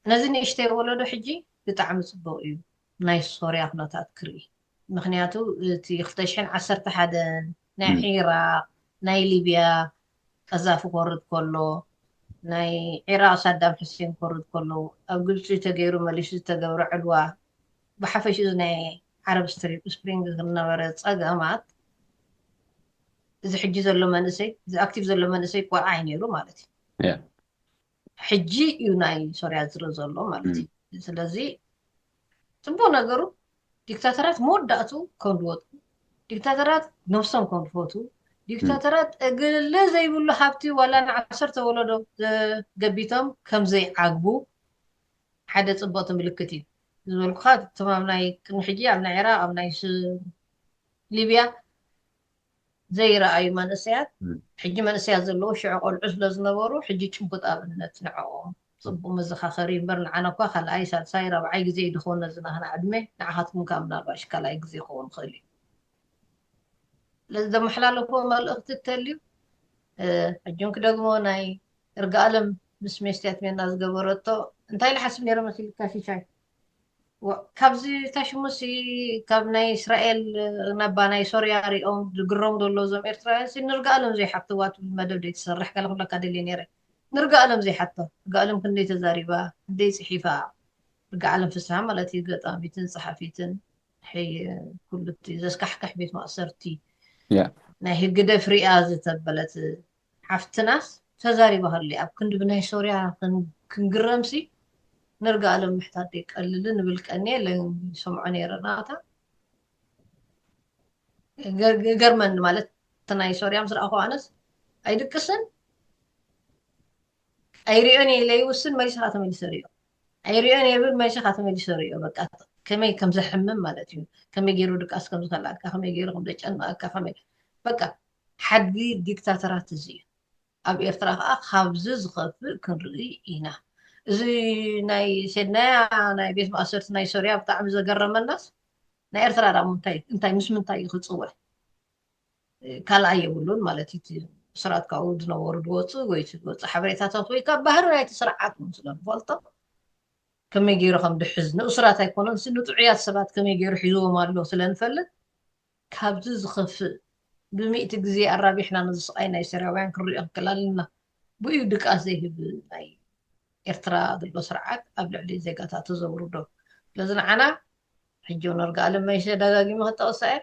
ነዚ ንእሽተይ ወለዶ ሕጂ ብጣዕሚ ፅቡቕ እዩ ናይ ሶርያ ኩነታት ክርኢ። ምክንያቱ እቲ ክልተ ሽሕን ዓሰርተ ሓደን ናይ ዒራቅ ናይ ሊብያ ቀዛፊ ክወርድ ከሎ ናይ ዒራቅ ሳዳም ሕሴን ክወርድ ከሎ ኣብ ግብፂ ተገይሩ መሊሱ ዝተገብረ ዕልዋ ብሓፈሽኡ እዚ ናይ ዓረብ ስትሪ- ስፕሪንግ ዝነበረ ፀገማት እዚ ሕጂ ዘሎ መንእሰይ እዚ ኣክቲቭ ዘሎ መንእሰይ ቆልዓ እዩ ነይሩ ማለት እዩ። ሕጂ እዩ ናይ ሶርያ ዝርኢ ዘሎ ማለት እዩ። ስለዚ ፅቡቅ ነገሩ ዲክታተራት መወዳእቱ ከም ዝወጡ ዲክታተራት ነብሶም ከም ዝፈቱ ዲክታተራት እግለ ዘይብሉ ሃብቲ ዋላ ንዓሰርተ ወለዶ ገቢቶም ከም ዘይዓግቡ ሓደ ፅብቅቲ ምልክት እዩ ዝበልኩካ ትማም ናይ ቅድሚ ሕጂ ኣብ ናይ ዒራቅ ኣብ ናይ ሊብያ ዘይረኣዩ መንእሰያት ሕጂ መንእሰያት ዘለዉ ሽዑ ቆልዑ ስለ ዝነበሩ ሕጂ ጭቡጥ ኣብነት ንዕኦም ፅቡቅ መዘኻኸሪ እምበር ንዓና እኳ ካልኣይ ሳልሳይ ራብዓይ ግዜ እዩ ድኸውን ነዚ ናህና ዕድመ ንዓኻትኩም ከዓ ምናልባሽ ካልኣይ ግዜ ክኸውን ይኽእል እዩ ስለዚ ዘመሓላለፎ መልእኽቲ እተልዩ ሕጂ ክደግሞ ናይ እርጋኣለም ምስ ሜስትያት ሜና ዝገበረቶ እንታይ ልሓስብ ነይረ መሲልካ ሽሻይ ካብዚ ታሽሙሲ ካብ ናይ እስራኤል ናባ ናይ ሶርያ ሪኦም ዝግረሙ ዘሎ እዞም ኤርትራውያን ሲ ንርጋኣሎም ዘይሓትዋ ትብል መደብ ደይ ትሰርሕ ካለ ክብለካ ደልየ ነይረ ንርጋኣሎም ዘይሓቶ ርጋኣሎም ክንደይ ተዛሪባ ክንደይ ፅሒፋ ርጋኣለም ፍስሃ ማለት እዩ ገጣሚትን ፀሓፊትን ሕይ ኩሉቲ ዘስካሕክሕ ቤት ማእሰርቲ ናይ ህግደፍ ሪኣ ዝተበለት ሓፍትናስ ተዛሪባ ከሉ ኣብ ክንዲ ብናይ ሶርያ ክንግረምሲ ንርጋኣለም ምሕታት ደይቀልልን ንብል ቀኒ የለን ይሰምዖ ነይረ ናታ ገርመኒ ማለት እቲ ናይ ሶርያ ምስ ረኣኹ ኣነስ ኣይድቅስን ኣይሪኦን እየ ኢለ ይውስን መሊስኻ ተመሊሰ ሪኦ ኣይሪኦን እየ ብል መሊስኻ ተመሊሰ ሪኦ በቃ ከመይ ከም ዘሕምም ማለት እዩ ከመይ ገይሩ ድቃስ ከም ዝኸልኣካ ከመይ ገይሩ ከም ዘጨንቐካ ከመይ በቃ ሓድጊ ዲክታተራት እዚ እዩ ኣብ ኤርትራ ከዓ ካብዚ ዝኸፍእ ክንርኢ ኢና እዚ ናይ ሴድናያ ናይ ቤት ማእሰርቲ ናይ ሶርያ ብጣዕሚ ዘገረመናስ ናይ ኤርትራ ዳ እንታይ እንታይ ምስ ምንታይ እዩ ክፅወዕ? ካልኣይ የብሉን ማለት እዩ። እቲ እሱራት ካብኡ ዝነበሩ ዝወፁ ወይ ዝወፁ ሓበሬታታት ወይ ካብ ባህሪ ናይቲ ስርዓት እውን ስለ ንፈልጦ ከመይ ገይሩ ከም ድሕዝ ንእሱራት ኣይኮነን ሲ ንጥዑያት ሰባት ከመይ ገይሩ ሒዝዎም ኣሎ ስለ ንፈልጥ ካብዚ ዝኸፍእ ብሚእቲ ግዜ ኣራቢሕና ነዚ ስቓይ ናይ ሰራውያን ክንሪኦ ክክል ኣለና። ብኡ ድቃስ ዘይህብ ናይ ኤርትራ ዘሎ ስርዓት ኣብ ልዕሊ ዜጋታት ተዘውርዶ። ስለዚ ንዓና ሕጂ እውን እርጋ ኣለመይሸ ደጋጊመ ክጠቕሳ እየ።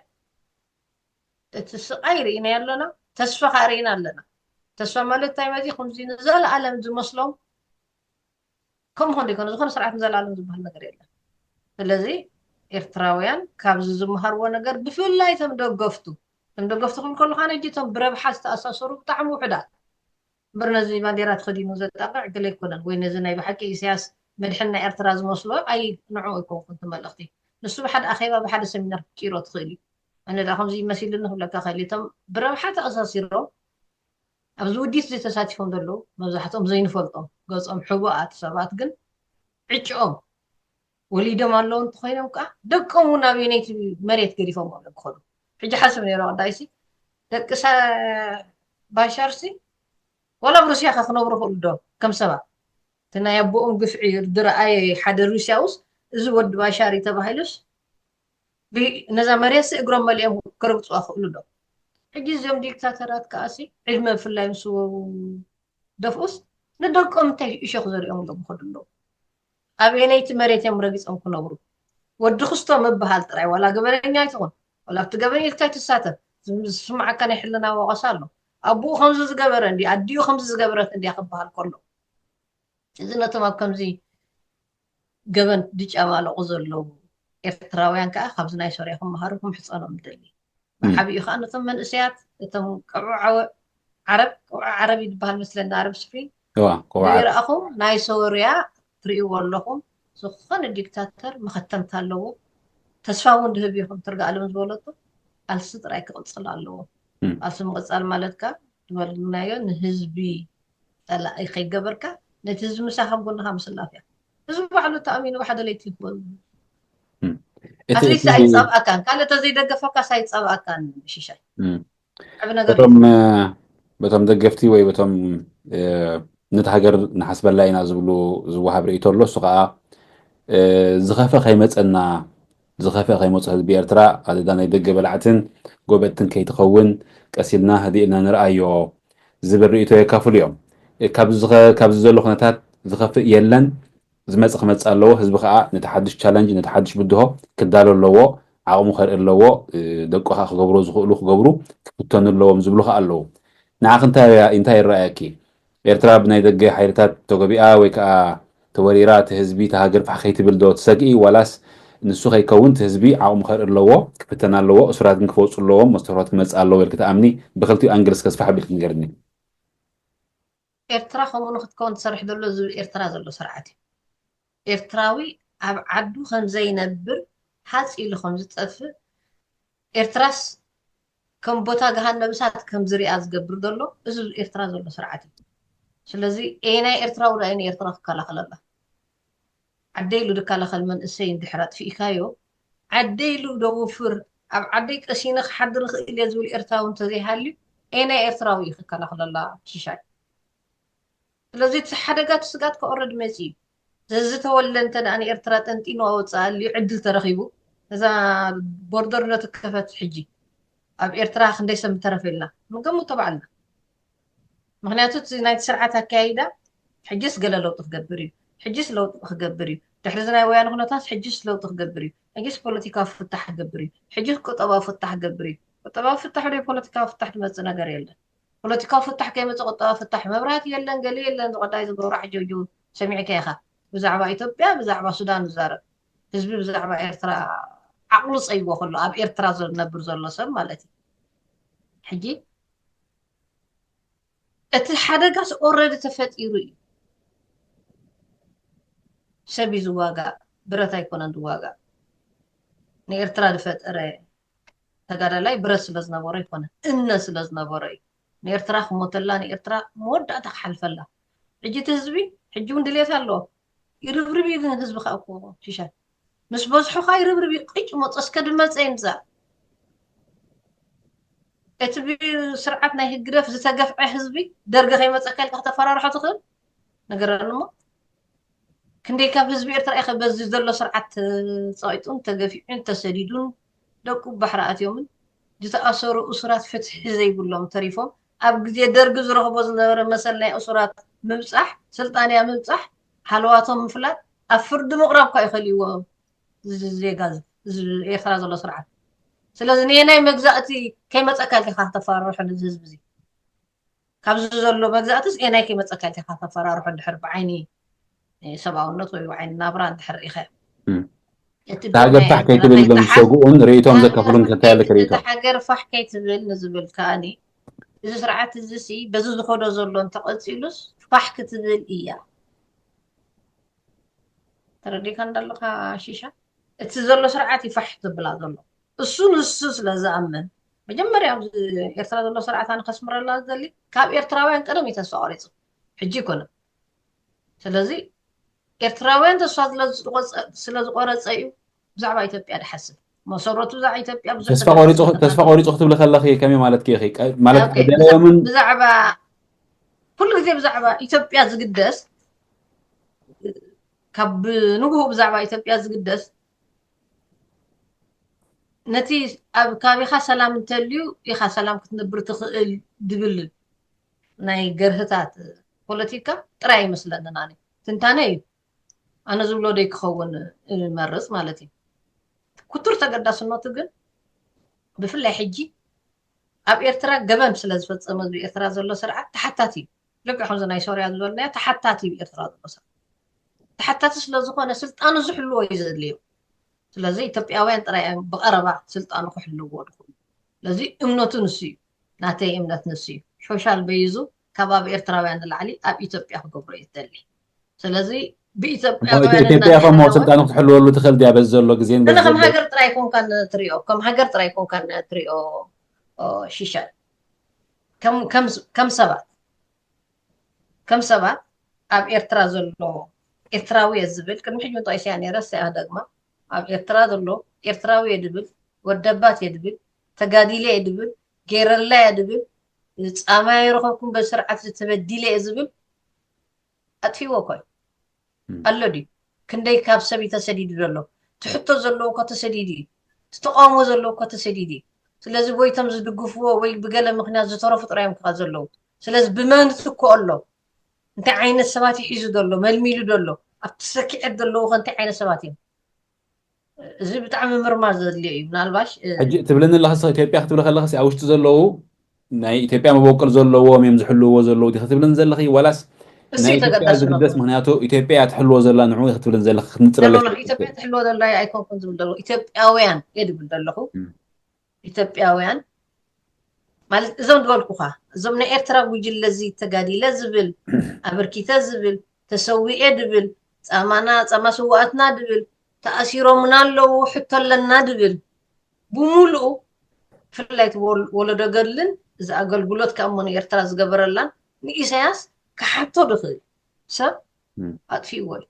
እቲ ስቓይ ርኢና ኣለና፣ ተስፋ ከዓ ርኢና ኣለና። ተስፋ ማለት እንታይ ማለት እዩ? ከምዚ ንዘለኣለም ዝመስሎም ከምኡ ኾን ዘይኮነ ዝኾነ ስርዓት ንዘለኣለም ዝበሃል ነገር የለን። ስለዚ ኤርትራውያን ካብዚ ዝመሃርዎ ነገር ብፍላይ እቶም ደገፍቱ እቶም ደገፍቱ ክብል ከለኹ ኣነ እቶም ብረብሓ ዝተኣሳሰሩ ብጣዕሚ ውሕዳት እምበር ነዚ ባንዴራ ተኸዲኑ ዘጣቕዕ ገለ ኣይኮነን ወይ ነዚ ናይ ብሓቂ ኢሳያስ መድሕን ናይ ኤርትራ ዝመስሎ ኣይ ንዑ ኣይኮንኩን እቲ መልእኽቲ ንሱ ብሓደ ኣኼባ ብሓደ ሰሚናር ክቂሮ ትኽእል እዩ ኣነ ዳ ከምዚ መሲሉኒ ክብለካ ኸእል እቶም ብረብሓ ተኣሳሲሮም ኣብዚ ውዲት ዝተሳቲፎም ዘለዉ መብዛሕትኦም ዘይንፈልጦም ገጾም ሕቡኣት ሰባት ግን ዕጭኦም ወሊዶም ኣለዉ እንተኾይኖም ከዓ ደቆም እውን ኣብ የነይቲ መሬት ገዲፎም እዮም ክኸዱ ሕጂ ሓስብ ነይሮ ቀዳይሲ ደቂ ባሻርሲ ዋላ ኣብ ሩስያ ከ ክነብሩ ክእሉ ዶ ከም ሰባት እቲ ናይ ኣቦኦም ግፍዒ ዝረኣየ ሓደ ሩስያ ውስ እዚ ወዲ ባሻር እዩ ተባሂሉስ ነዛ መሬትሲ እግሮም መሊኦም ክረግፅዋ ክእሉ ዶ ሕጂ እዚኦም ዲክታተራት ከዓሲ ዕድመ ብፍላይ ምስ ደፍኡስ ንደቆም እንታይ እሾክ ዘሪኦም ዶ ክኸዱ ኣለዉ ኣበየነይቲ መሬት እዮም ረጊፆም ክነብሩ ወዲ ክስቶ ምበሃል ጥራይ ዋላ ገበነኛ ኣይትኹን ዋላ ኣብቲ ገበን ኢልካ ኣይትሳተፍ ዝስማዓካ ናይ ሕልና ወቀሳ ኣሎ ኣቦኡ ከምዚ ዝገበረ እንዲ ኣዲኡ ከምዚ ዝገበረት እንዲያ ክበሃል ከሎ እዚ ነቶም ኣብ ከምዚ ገበን ዝጨማለቑ ዘለዉ ኤርትራውያን ከዓ ካብዚ ናይ ሶርያ ክመሃሩ ክምሕፀኖም ደሊ ብዓብኡ ከዓ ነቶም መንእሰያት እቶም ቀብዑ ዓረብ ቀብዑ ዓረብ ይበሃል መስለኒ ኣረብ ስፕሪን ይረኣኹም ናይ ሶርያ ትርእይዎ ኣለኹም ዝኾነ ዲክታተር መኸተምታ ኣለዎ ተስፋ እውን ድህብ ኢኹም ትርጋ ኣለም ዝበለቶ ቃልሲ ጥራይ ክቕፅል ኣለዎ ቃልሲ ምቕፃል ማለት ከዓ ዝበልናዮ ንህዝቢ ፀላኢ ከይገበርካ ነቲ ህዝቢ ምሳኻ ኣብ ጎንኻ ምስላፍ እያ ህዝቢ ባዕሉ ተኣሚኑ ብሓደ ለይቲ ይኽበሉ ኣትሊስት ኣይፀብኣካን ካልእ ተዘይደገፈካስ ኣይፀብኣካን ሽሻይ ዓቢ ነገር በቶም በቶም ደገፍቲ ወይ በቶም ነቲ ሃገር ንሓስበላ ኢና ዝብሉ ዝወሃብ ርእይቶ ኣሎ እሱ ከዓ ዝኸፍእ ከይመፀና ዝኸፍእ ከይመፁ ህዝቢ ኤርትራ ኣደዳ ናይ ደገ በላዕትን ጎበጥትን ከይትኸውን ቀስ ኢልና ህድእ ኢልና ንርኣዮ ዝብል ርእይቶ የካፍሉ እዮም። ካብዚ ዝኸ- ካብዚ ዘሎ ኩነታት ዝኸፍእ የለን። ዝመጽእ ክመጽእ ኣለዎ። ህዝቢ ከኣ ነቲ ሓድሽ ቻለንጅ፣ ነቲ ሓድሽ ብድሆ ክዳሎ ኣለዎ። ዓቕሙ ከርኢ ኣለዎ። እ፣ ደቁ ከኣ ክገብርዎ ዝኽእሉ ክገብሩ ክፍተኑ ኣለዎም ዝብሉ ከኣ ኣለዉ። ንዓኺ እንታይ እንታይ ይረኣየኪ? ኤርትራ ብናይ ደገ ሓይልታት ተጎቢኣ ወይ ከኣ ተወሪራ እቲ ህዝቢ፣ እታ ሃገር ፋሕ ከይትብል ዶ ትሰግኢ? ዋላስ ንሱ ከይከውን እቲ ህዝቢ ዓቕሙ ከርኢ ኣለዎ፣ ክፍተን ኣለዎ፣ እሱራት ግን ክወጹ ኣለዎም፣ መስተርሆት ክመጽእ ኣለዎ ኢልኪ ትኣምኒ? ብኽልቲኡ ኣንግል እስከ ስፋሕ ኣቢልኪ ንገርኒ። ኤርትራ ከምኡ ንክትከውን ትሰርሕ ዘሎ ዝብል ኤርትራ ዘሎ ስርዓት እዩ። ኤርትራዊ ኣብ ዓዱ ከም ዘይነብር ሃጽ ኢሉ ከም ዝጠፍእ ኤርትራስ ከም ቦታ ገሃነብ እሳት ከም ዝሪኣ ዝገብር ዘሎ እዚ ኤርትራ ዘሎ ስርዓት እዩ። ስለዚ ኤናይ ኤርትራዊ ዶ ኣይነ ኤርትራ ክከላኸለላ ዓደ ኢሉ ድከላኸል መንእሰይ እንድሕር ኣጥፊእካዮ ዓደ ኢሉ ደውፍር ኣብ ዓደይ ቀሲነ ክሓድር እኽእል እየ ዝብል ኤርትራዊ እንተዘይሃልዩ ኤናይ ኤርትራዊ እዩ ክከላኸለላ ሽሻይ ስለዚ እቲ ሓደጋ እቲ ስጋት ከወርድ መፂ እዩ ዘዝተወልደ እንተ ደኣ ንኤርትራ ጠንጢኑ ኣወፅኣልዩ ዕድል ተረኺቡ እዛ ቦርደር ነትከፈት ሕጂ ኣብ ኤርትራ ክንደይ ሰብ ምተረፈ ኢልና ንገምቶ ባዕልና ምክንያቱ እቲ ናይቲ ስርዓት ኣካያይዳ ሕጅስ ገለ ለውጢ ክገብር እዩ ሕጅስ ለውጢ ክገብር እዩ ድሕሪ እዚ ናይ ወያነ ኩነታት ሕጅስ ለውጢ ክገብር እዩ ሕጅስ ፖለቲካዊ ፍታሕ ክገብር እዩ ሕጅስ ቁጠባዊ ፍታሕ ክገብር እዩ ቁጠባዊ ፍታሕ ዶ ፖለቲካዊ ፍታሕ ዝመፅእ ነገር የለን ፖለቲካዊ ፍታሕ ከይመፅእ ቁጠባዊ ፍታሕ መብራህቲ የለን ገለ የለን ዝቆዳይ ዝገብሩ ዓጀውጀው ሰሚዕካ ኢኻ ብዛዕባ ኢትዮጵያ ብዛዕባ ሱዳን ዝዛረብ ህዝቢ ብዛዕባ ኤርትራ ዓቕሉ ፀይዎ ከሎ ኣብ ኤርትራ ዝነብር ዘሎ ሰብ ማለት እዩ ሕጂ እቲ ሓደጋስ ኦረዲ ተፈጢሩ እዩ ሰብ እዩ ዝዋጋእ ብረት ኣይኮነን ዝዋጋእ ንኤርትራ ዝፈጠረ ተጋዳላይ ብረት ስለ ዝነበሮ ኣይኮነን እምነት ስለ ዝነበሮ እዩ ንኤርትራ ክሞተላ ንኤርትራ መወዳእታ ክሓልፈላ ሕጂ እቲ ህዝቢ ሕጂ እውን ድሌት ኣለዎ። ይርብርብ እዩ ግን ህዝቢ ከዓ እኮ ሽሻ ምስ በዝሑ ከዓ ይርብርብ እዩ። ቂጭ መፀ እስከ ድመፀ ይምፃእ። እቲ ብስርዓት ናይ ህግደፍ ዝተገፍዐ ህዝቢ ደርጊ ከይመፀካ ኢልካ ከተፈራርሖ ትኽእል ነገር ኣለሞ። ክንደይ ካብ ህዝቢ ኤርትራ ኢኸ በዚ ዘሎ ስርዓት ፀቂጡን ተገፊዑን ተሰዲዱን ደቁ ባሕሪ ኣትዮምን ዝተኣሰሩ እሱራት ፍትሒ ዘይብሎም ተሪፎም ኣብ ግዜ ደርጊ ዝረኽቦ ዝነበረ መሰል ናይ እሱራት ምብፃሕ ስልጣንያ ምብፃሕ ሃለዋቶም ምፍላጥ ኣብ ፍርዲ ምቕራብ እኳ ይኸልእዎ ዜጋ ኤርትራ ዘሎ ስርዓት። ስለዚ ንየናይ መግዛእቲ ከይመፀካ ኢልካ ከተፈራርሖ ነዚ ህዝቢ እዚ ካብዚ ዘሎ መግዛእትስ ኤናይ ከይመፀካ ኢልካ ከተፈራርሖ ድሕር ብዓይኒ ሰብኣውነት ወይ ብዓይኒ ናብራ እንድሕር ኢኸ እቲ ሃገር ፋሕ ከይትብል ኢሎም ዝሰግኡን ርእይቶም ዘካፍሉን ከካየልክ ርእይቶ ሃገር ፋሕ ከይትብል ንዝብል ከኣኒ እዚ ስርዓት እዚ ሲ በዚ ዝኸዶ ዘሎ እንተቐፂሉስ ፋሕ ክትብል እያ። ተረዲካ እንዳለካ ሽሻ እቲ ዘሎ ስርዓት ይፋሕ ትብላ ዘሎ እሱ ንሱ ስለ ዝኣምን መጀመርያ ኣብዚ ኤርትራ ዘሎ ስርዓት ኣነ ከስምረላ ዝደሊ ካብ ኤርትራውያን ቀደም እዩ ተስፋ ቆሪፁ ሕጂ ይኮነ ስለዚ ኤርትራውያን ተስፋ ስለዝቆረፀ እዩ ብዛዕባ ኢትዮጵያ ድሓስብ መሰረቱ ብዛዕባ ኢትዮጵያ ብዙሕ ተስፋ ቆሪፁ ክትብሊ ከለኺ ከመይ ማለት ኢኺ ማለት ደለዮምን ብዛዕባ ኩሉ ግዜ ብዛዕባ ኢትዮጵያ ዝግደስ ካብ ንግሁ ብዛዕባ ኢትዮጵያ ዝግደስ ነቲ ኣብ ከባቢኻ ሰላም እንተልዩ ኢኻ ሰላም ክትነብር ትኽእል ድብል ናይ ገርህታት ፖለቲካ ጥራይ ይመስለንን ኣነ ትንታነ እዩ ኣነ ዝብሎ ደይ ክኸውን እመርፅ ማለት እዩ ኩቱር ተገዳስነቱ ግን ብፍላይ ሕጂ ኣብ ኤርትራ ገበን ስለ ዝፈፀመ ኣብ ኤርትራ ዘሎ ስርዓት ተሓታቲ እዩ ልክዕ ከምዚ ናይ ሶርያ ዝበልናዮ ተሓታቲ እዩ ኤርትራ ዘሎ ሰብ ተሓታቲ ስለ ዝኾነ ስልጣኑ ዝሕልዎ እዩ ዘድልዮ ስለዚ ኢትዮጵያውያን ጥራይ እዮም ብቐረባ ስልጣኑ ክሕልዎ ድኽእሉ ስለዚ እምነቱ ንሱ እዩ ናተይ እምነት ንሱ እዩ ሶሻል በይዙ ካብ ኣብ ኤርትራውያን ንላዕሊ ኣብ ኢትዮጵያ ክገብሮ እዩ ዝደሊ ስለዚ ብኢትዮጵያውያን ኢትዮጵያ ከሞ ስልጣኑ ክትሕልወሉ ትኽእል ድያ በዚ ዘሎ ግዜ ንሕና ከም ሃገር ጥራይ ኮንካ ንትሪኦ ከም ሃገር ጥራይ ኮንካ ንትሪኦ ሽሻ ከም ሰባት ከም ሰባት ኣብ ኤርትራ ዘሎ ኤርትራዊ እየ ዝብል ቅድሚ ሕጂ ጠቂሰያ ነይረ ሰያ ደግማ ኣብ ኤርትራ ዘሎ ኤርትራዊ እየ ድብል ወደባት እየ ድብል ተጋዲለ እየ ድብል ገይረላ እየ ድብል ጻማ ይረኸብኩም በስርዓት ዝተበዲለ እየ ዝብል ኣጥፊዎ ኮይ ኣሎ ድዩ ክንደይ ካብ ሰብ ተሰዲዱ ዘሎ ትሕቶ ዘለዎ እኮ ተሰዲዱ እዩ ተቃውሞ ዘለዎ እኮ ተሰዲዱ እዩ ስለዚ ወይቶም ዝድግፍዎ ወይ ብገለ ምክንያት ዝተረፉ ጥራዮም ክኻ ዘለዉ ስለዚ ብመን ትኮ ኣሎ እንታይ ዓይነት ሰባት ይሒዙ ዘሎ መልሚሉ ዘሎ ኣብቲ ሰኪዐት ዘለዉ ከ እንታይ ዓይነት ሰባት እዮም እዚ ብጣዕሚ ምርማር ዘድልዮ እዩ ምናልባሽ ሕጂ ትብልኒ ኣለኸ ኢትዮጵያ ክትብል ከለኸ ኣብ ውሽጢ ዘለዉ ናይ ኢትዮጵያ መበቆል ዘለዎም እዮም ዝሕልውዎ ዘለዉ ዲኺ ትብልን ዘለኺ ዋላስ ናይ ኢትዮጵያ ዝግደስ ምክንያቱ ኢትዮጵያ እያ ትሕልዎ ዘላ ንዑ ኢኺ ትብልን ዘለኺ ክትንፅረለ ኢትዮጵያ ትሕልዎ ዘላ ኣይኮንኩን ዝብል ዘለኹ ኢትዮጵያውያን እየ ድብል ዘለኹ ኢትዮጵያውያን ማለት እዞም ዝበልኩኻ እዞም ናይ ኤርትራ ጉጅለ እዚ ተጋዲለ ዝብል ኣበርኪተ ዝብል ተሰዊኤ ድብል ፃማና ፃማ ስዋኣትና ድብል ተኣሲሮምና ኣለዉ ሕቶ ኣለና ድብል ብምሉኡ ብፍላይ ወለዶ ገድልን እዚ ኣገልግሎት ከኣ እሞ ንኤርትራ ዝገበረላን ንኢሳያስ ክሓቶ ድኽእል ሰብ ኣጥፊእዎ እዩ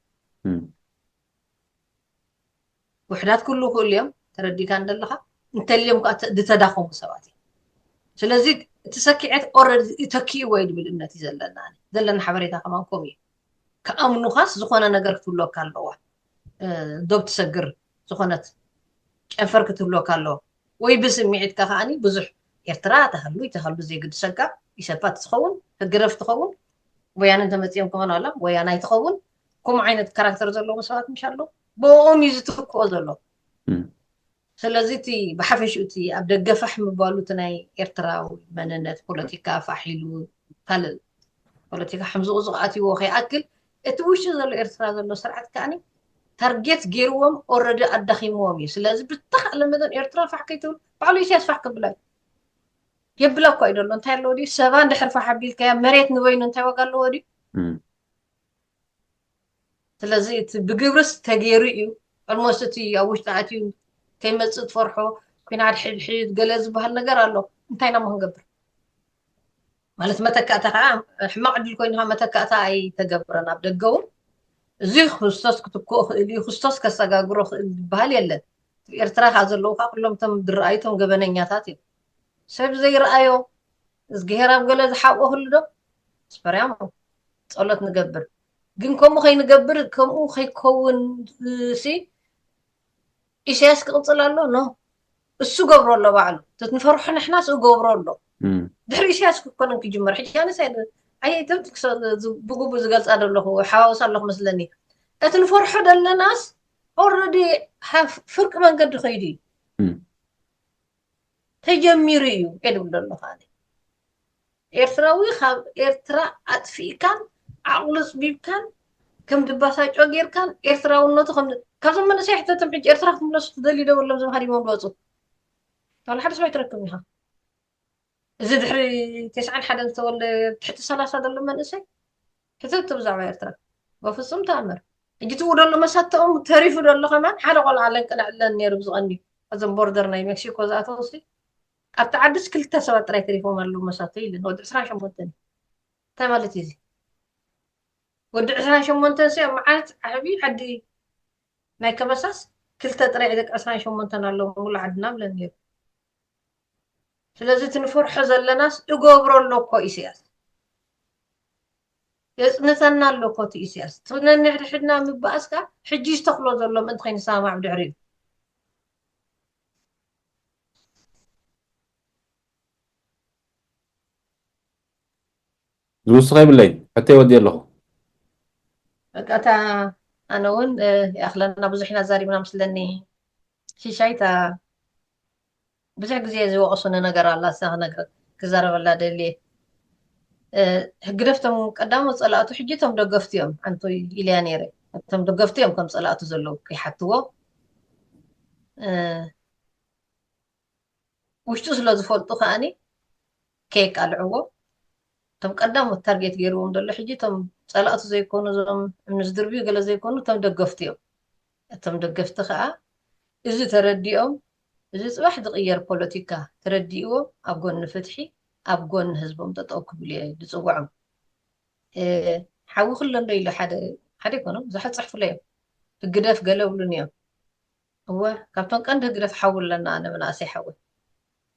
ውሕዳት ክህልዉ ክእሉ እዮም ተረዲካ እንደለካ እንተልዮም ከዓ ዝተዳኸሙ ሰባት እዮም ስለዚ እቲ ሰኪዐት ኦረዲ ተኪእዎ እዩ ዝብል እምነት እዩ ዘለና ዘለና ሓበሬታ ከማን ከምኡ እዩ ክኣምኑኻስ ዝኾነ ነገር ክትብለካ ኣለዋ ዶብ ትሰግር ዝኾነት ጨንፈር ክትብለካ ኣለዋ ወይ ብስምዒትካ ከዓኒ ብዙሕ ኤርትራ ተሃሉ ይተሃሉ ዘይግድሰካ ኢሰፓ ትኸውን ህግደፍ ትኸውን ወያነ እንተመፅኦም ክኾን ኣላ ወያናይ ትኸውን ከምኡ ዓይነት ካራክተር ዘለዎም ሰባት ምሽ ኣሎ ብኦም እዩ ዝትክኦ ዘሎ ስለዚ እቲ ብሓፈሽኡ እቲ ኣብ ደገ ፋሕ ምባሉ እቲ ናይ ኤርትራዊ መንነት ፖለቲካ ፋሕ ኢሉ ካልእ ፖለቲካ ሕምዝቑ ዝኣትዎ ከይኣክል እቲ ውሽጢ ዘሎ ኤርትራ ዘሎ ስርዓት ከዓኒ ታርጌት ገይርዎም ኦረዲ ኣዳኺምዎም እዩ ስለዚ ብተኻእለ መጠን ኤርትራ ፋሕ ከይትብል ባዕሉ ኢሳያስ ፋሕ ክብላ እዩ የብላ እኳ እዩ ዘሎ እንታይ ኣለዎ ድዩ ሰባ እንድሕር ፋሕ ኣቢልካያ መሬት ንበይኑ እንታይ ዋጋ ኣለዎ ድዩ ስለዚ እቲ ብግብርስ ተገይሩ እዩ ኦልሞስት እቲ ኣብ ውሽጢ ኣትዩ ከይመፅእ ትፈርሖ ኩናት ሕድሕድ ገለ ዝበሃል ነገር ኣሎ እንታይ ኢና ክንገብር ማለት መተካእታ ከዓ ሕማቕ ዕድል ኮይኑ ከዓ መተካእታ ኣይተገብረን። ኣብ ደገ እውን እዚ ክርስቶስ ክትክኦ ክእል እዩ፣ ክርስቶስ ከሰጋግሮ ክእል ዝበሃል የለን። ኤርትራ ከዓ ዘለዉ ከዓ ኩሎም እቶም ዝረኣዩ እቶም ገበነኛታት እዮም። ሰብ ዘይረኣዮ እዝግሄር ኣብ ገለ ዝሓብኦ ህሉ ዶ ስፈርያሞ ጸሎት ንገብር። ግን ከምኡ ከይንገብር ከምኡ ከይከውን ሲ ኢሳያስ ክቕጽል ኣሎ ኖ እሱ ገብሮ ኣሎ ባዕሉ። እቲ ንፈርሖ ንሕናስ እገብሮ ኣሎ። ድሕሪ ኢሳያስ ክኮነን ክጅመር ሕጂ ኣነስ ኣይ ብግቡ ዝገልፃ ዘለኹ ሓዋውስ ኣለኹ መስለኒ። እቲ ንፈርሖ ዘለናስ ኦረዲ ፍርቂ መንገዲ ከይዱ እዩ ተጀሚሩ እዩ። ኤ ድብል ዘሎ ካለ ኤርትራዊ ካብ ኤርትራ ኣጥፊእካን ዓቕሉ ፅቢብካን ከም ድባሳጮ ጌርካን ኤርትራውነቱ ካብዞም መንእሰይ ሕተቶም ሕጂ ኤርትራ ክትምለሱ ትደልዩ ዶ በሎም ዞም ሃዲሞም ዝወፁ ዋላ ሓደ ሰብ ኣይትረክብን ኢኻ። እዚ ድሕሪ ተስዓን ሓደን ዝተወልደ ትሕቲ ሰላሳ ዘሎ መንእሰይ ሕተቱ ብዛዕባ ኤርትራ በፍፁም ተኣምር። ሕጂ ትኡ ደሎ መሳተኦም ተሪፉ ደሎ ከማን ሓደ ቆልዓ ለንቅንዕለን ነይሩ ብዝቐኒ እዞም ቦርደር ናይ ሜክሲኮ ዝኣተውሲ ኣብቲ ዓድስ ክልተ ሰባት ጥራይ ተሪፎም ኣለዉ መሳተይ ኢለን ወዲ ዕስራን ሸሞንተን እንታይ ማለት እዩ እዚ ወዲ ዕስራን ሸሞንተን ሲ ኣብ መዓት ዓብዪ ዓዲ ናይ ከበሳስ ክልተ ጥራይ ደቂ ዕስራን ሸሞንተን ኣለዉ ሙሉ ዓድና ብለን ነይሩ ስለዚ እቲ ንፈርሖ ዘለናስ እገብሮ ኣሎ እኮ ኢሳያስ የፅንተና ኣሎ እኮ እቲ ኢሳያስ እቲ ነንሕድሕድና ምባእስ ከዓ ሕጂ ዝተኽሎ ዘሎ ምእንቲ ከይንሰማማዕ ብድሕሪኡ ዝውስኸ ይብለይ ሕቶ ይወዲ ኣለኹ በቃ እታ ኣነ እውን ይኣኽለና ብዙሕ ኢና ዛሪብና ምስለኒ ሽሻይ እታ ብዙሕ ግዜ ዝወቐሱኒ ነገር ኣላ እሳ ክነግር ክዛረበላ ደልየ ህግደፍ ቶም ቀዳሞ ፀላእቱ ሕጂ ቶም ደገፍቲ እዮም ሓንቲ ኢለያ ነይረ ቶም ደገፍቲ እዮም ከም ፀላእቱ ዘለዉ ከይሓትዎ ውሽጡ ስለ ዝፈልጡ ከዓኒ ከየቃልዕዎ እቶም ቀዳሞት ታርጌት ገይርዎም ዘሎ ሕጂ እቶም ፀላእቱ ዘይኮኑ እዞም እምኒ ዝድርብዩ ገለ ዘይኮኑ እቶም ደገፍቲ እዮም። እቶም ደገፍቲ ከዓ እዚ ተረዲኦም እዚ ፅባሕ ዝቅየር ፖለቲካ ተረዲእዎም ኣብ ጎኒ ፍትሒ ኣብ ጎኒ ህዝቦም ጠጠው ክብሉ እየ ዝፅውዖም። ሓዊ ክሎ እንዶ ኢሉ ሓደ ሓደ ይኮኖም ብዙሓት ፀሕፉለ እዮም። ህግደፍ ገለ ብሉን እዮም። እወ ካብቶም ቀንዲ ህግደፍ ሓዊ ኣለና ኣነ መናእሰይ ሓዊ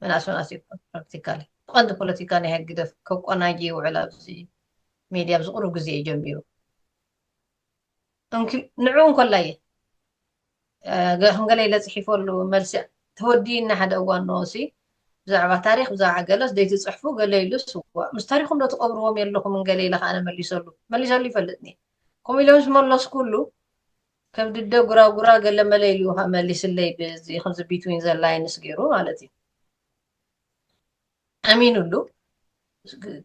መናእሰይ መናእሰይ ይኮን ፕራክቲካሊ ቀንዲ ፖለቲካ ናይ ህግደፍ ከቆናጂ ይውዕል ኣብዚ ሚድያ ኣብዚ ቁሩብ ግዜ እዩ ጀሚሩ ንዑ እንኮላ እየ ከም ገለ ኢለ ፅሒፈሉ መልሲ ተወዲእና ሓደ እዋን ንኦሲ ብዛዕባ ታሪክ ብዛዕባ ገለስ ደይትፅሕፉ ገለ ኢሉ ስዋ ምስ ታሪኩም ዶ ትቀብርዎም የለኹምን ገለ ኢለ ከዓ መሊሰሉ መሊሰሉ ይፈልጥኒ ከምኡ ኢለ ምስ መለስኩሉ ከብድደ ጉራጉራ ገለ መለ ኢሉ ከዓ መሊስለይ ብዚ ከምዚ ቢትዊን ዘ ላይንስ ገይሩ ማለት እዩ ኣሚኑሉ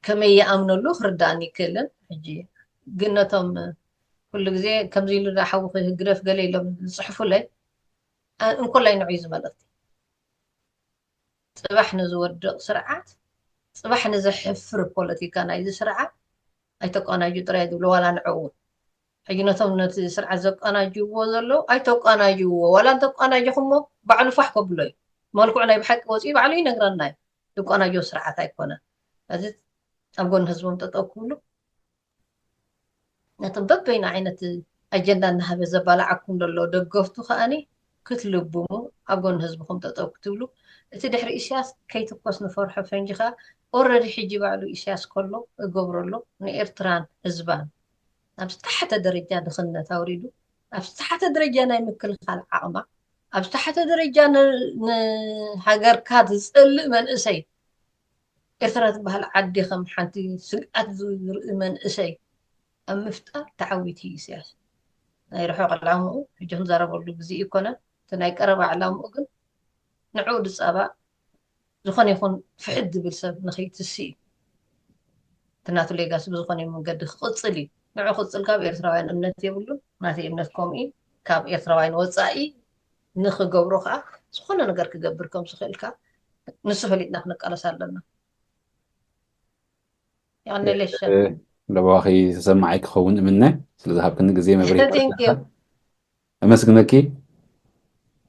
ከመይ ይኣምነሉ ክርዳእኒ ይክእልን ሕጂ ግን ነቶም ኩሉ ግዜ ከምዚ ኢሉ ሓዊ ህግደፍ ገለ ኢሎም ዝፅሕፉለይ እንኮላይ ንዑ እዩ ዝመልእክቲ ፅባሕ ንዝወድቕ ስርዓት ፅባሕ ንዘሕፍር ፖለቲካ ናይዚ ስርዓት ኣይተቋናጁ ጥራይ ዝብሉ ዋላ ንዕኡ ሕጂ ነቶም ነቲ ስርዓት ዘቋናጅዎ ዘለዉ ኣይተቋናጅዎ ዋላ እንተቋናጅኹሞ ባዕሉ ፋሕ ከብሎ እዩ መልክዑ ናይ ብሓቂ ወፂኡ ባዕሉ ይነግረና እዩ ዝቋናጆ ስርዓት ኣይኮነን እዚ ኣብ ጎኒ ህዝቦም ጠጠው ክብሉ ነቶም በበይኑ ዓይነት ኣጀንዳ እናሃበ ዘባላዓኩም ዘሎ ደገፍቱ ከኣኒ ክትልብሙ ኣብ ጎኒ ህዝብኹም ጠጠው ክትብሉ እቲ ድሕሪ ኢሳያስ ከይትኮስ ንፈርሖ ፈንጂ ከዓ ኦረዲ ሕጂ ባዕሉ ኢሳያስ ከሎ እገብሮ ኣሎ ንኤርትራን ህዝባን ኣብ ዝተሓተ ደረጃ ድኽነት ኣውሪዱ ኣብ ዝተሓተ ደረጃ ናይ ምክልኻል ዓቕማ ኣብ ዝተሓተ ደረጃ ንሃገርካ ዝፀልእ መንእሰይ ኤርትራ ትበሃል ዓዲ ከም ሓንቲ ስግኣት ዝርኢ መንእሰይ ኣብ ምፍጣር ተዓዊቱ እዩ ኢሳያስ። ናይ ርሑቕ ዕላምኡ ሕጂ ክንዛረበሉ ግዜ ኣይኮነን። እቲ ናይ ቀረባ ዕላምኡ ግን ንዕኡ ዝጻባእ ዝኾነ ይኹን ፍሕድ ዝብል ሰብ ንኸይትሲ እዩ። እቲ ናቱ ሌጋሲ ብዝኾነ መንገዲ ክቕጽል እዩ። ንዕኡ ክቕጽል ካብ ኤርትራውያን እምነት የብሉን። ናተይ እምነት ከምኡ እዩ። ካብ ኤርትራውያን ወጻኢ ንኽገብሮ ከኣ ዝኾነ ነገር ክገብር ከም ዝኽእል ከኣ ንሱ ፈሊጥና ክንቃለስ ኣለና። የቐንየለይ ሸ ለባኺ ተሰማዓይ ክኸውን እምነ ስለዝሃብክኒ ግዜ መብርሂ Thank you. ኣመስግነኪ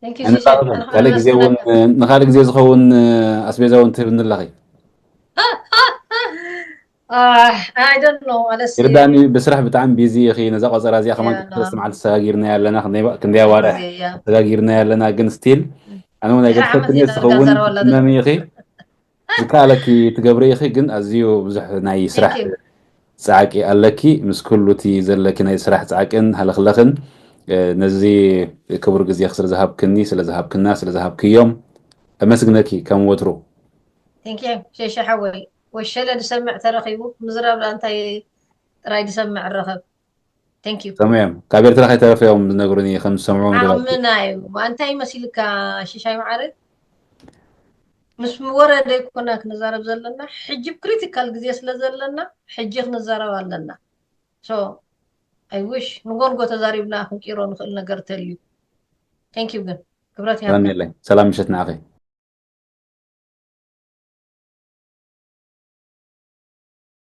Thank you ሽሻይ ኣነ ከዓ ካልእ ግዜ እውን ኣመስግነካ። ንኻልእ ግዜ ዝኸውን ኣስቤዛ እውን ትህብኒ ኣለኺ I don't know ማለት ይርዳኒ። ብስራሕ ብጣዕሚ ቢዚ ኢኺ። ነዛ ቆፀራ እዚኣ ከማን ክልተ መዓልቲ ተሰጋጊርና ኣለና፣ ክንደይ ኣዋርሕ ተሰጋጊርና ኣለና። ግን ስቲል ኣነ እውን ኣይገድፈክን እየ። ዝኸውን ትመሚ ኢኺ፣ ዝከኣለኪ ትገብሪ ኢኺ። ግን ኣዝዩ ብዙሕ ናይ ስራሕ ፃዕቂ ኣለኪ። ምስ ኩሉ እቲ ዘለኪ ናይ ስራሕ ፃዕቅን ሃለኽለኽን ነዚ ክቡር ግዜኺ ስለ ዝሃብክኒ፣ ስለ ዝሃብክና፣ ስለ ዝሃብክዮም ኣመስግነኪ ከም ወትሩ። ቴንኪ ሸሸ ሓወይ። ወሸለ ዝሰምዕ ተረኺቡ ምዝራብ እንታይ ጥራይ ዝሰምዕ ረኸብ። ቴንኪዩ። ሰምዑ እዮም። ካብ ኤርትራ ከይተረፈ እዮም ዝነግሩኒ ከም ዝሰምዑ። ዓቕምና እዩ። እንታይ መሲልካ ሽሻይ መዓረ? ምስ ወረ ዘይኮና ክንዛረብ ዘለና፣ ሕጂ ክሪቲካል ግዜ ስለ ዘለና ሕጂ ክንዛረብ ኣለና። So I wish ንጎንጎ ተዛሪብና ክንቂሮ ንኽእል ነገር ተልዩ። ቴንኪዩ። ግን ክብረት ይሃብካ። ሰላም ምሸት ንዓኺ።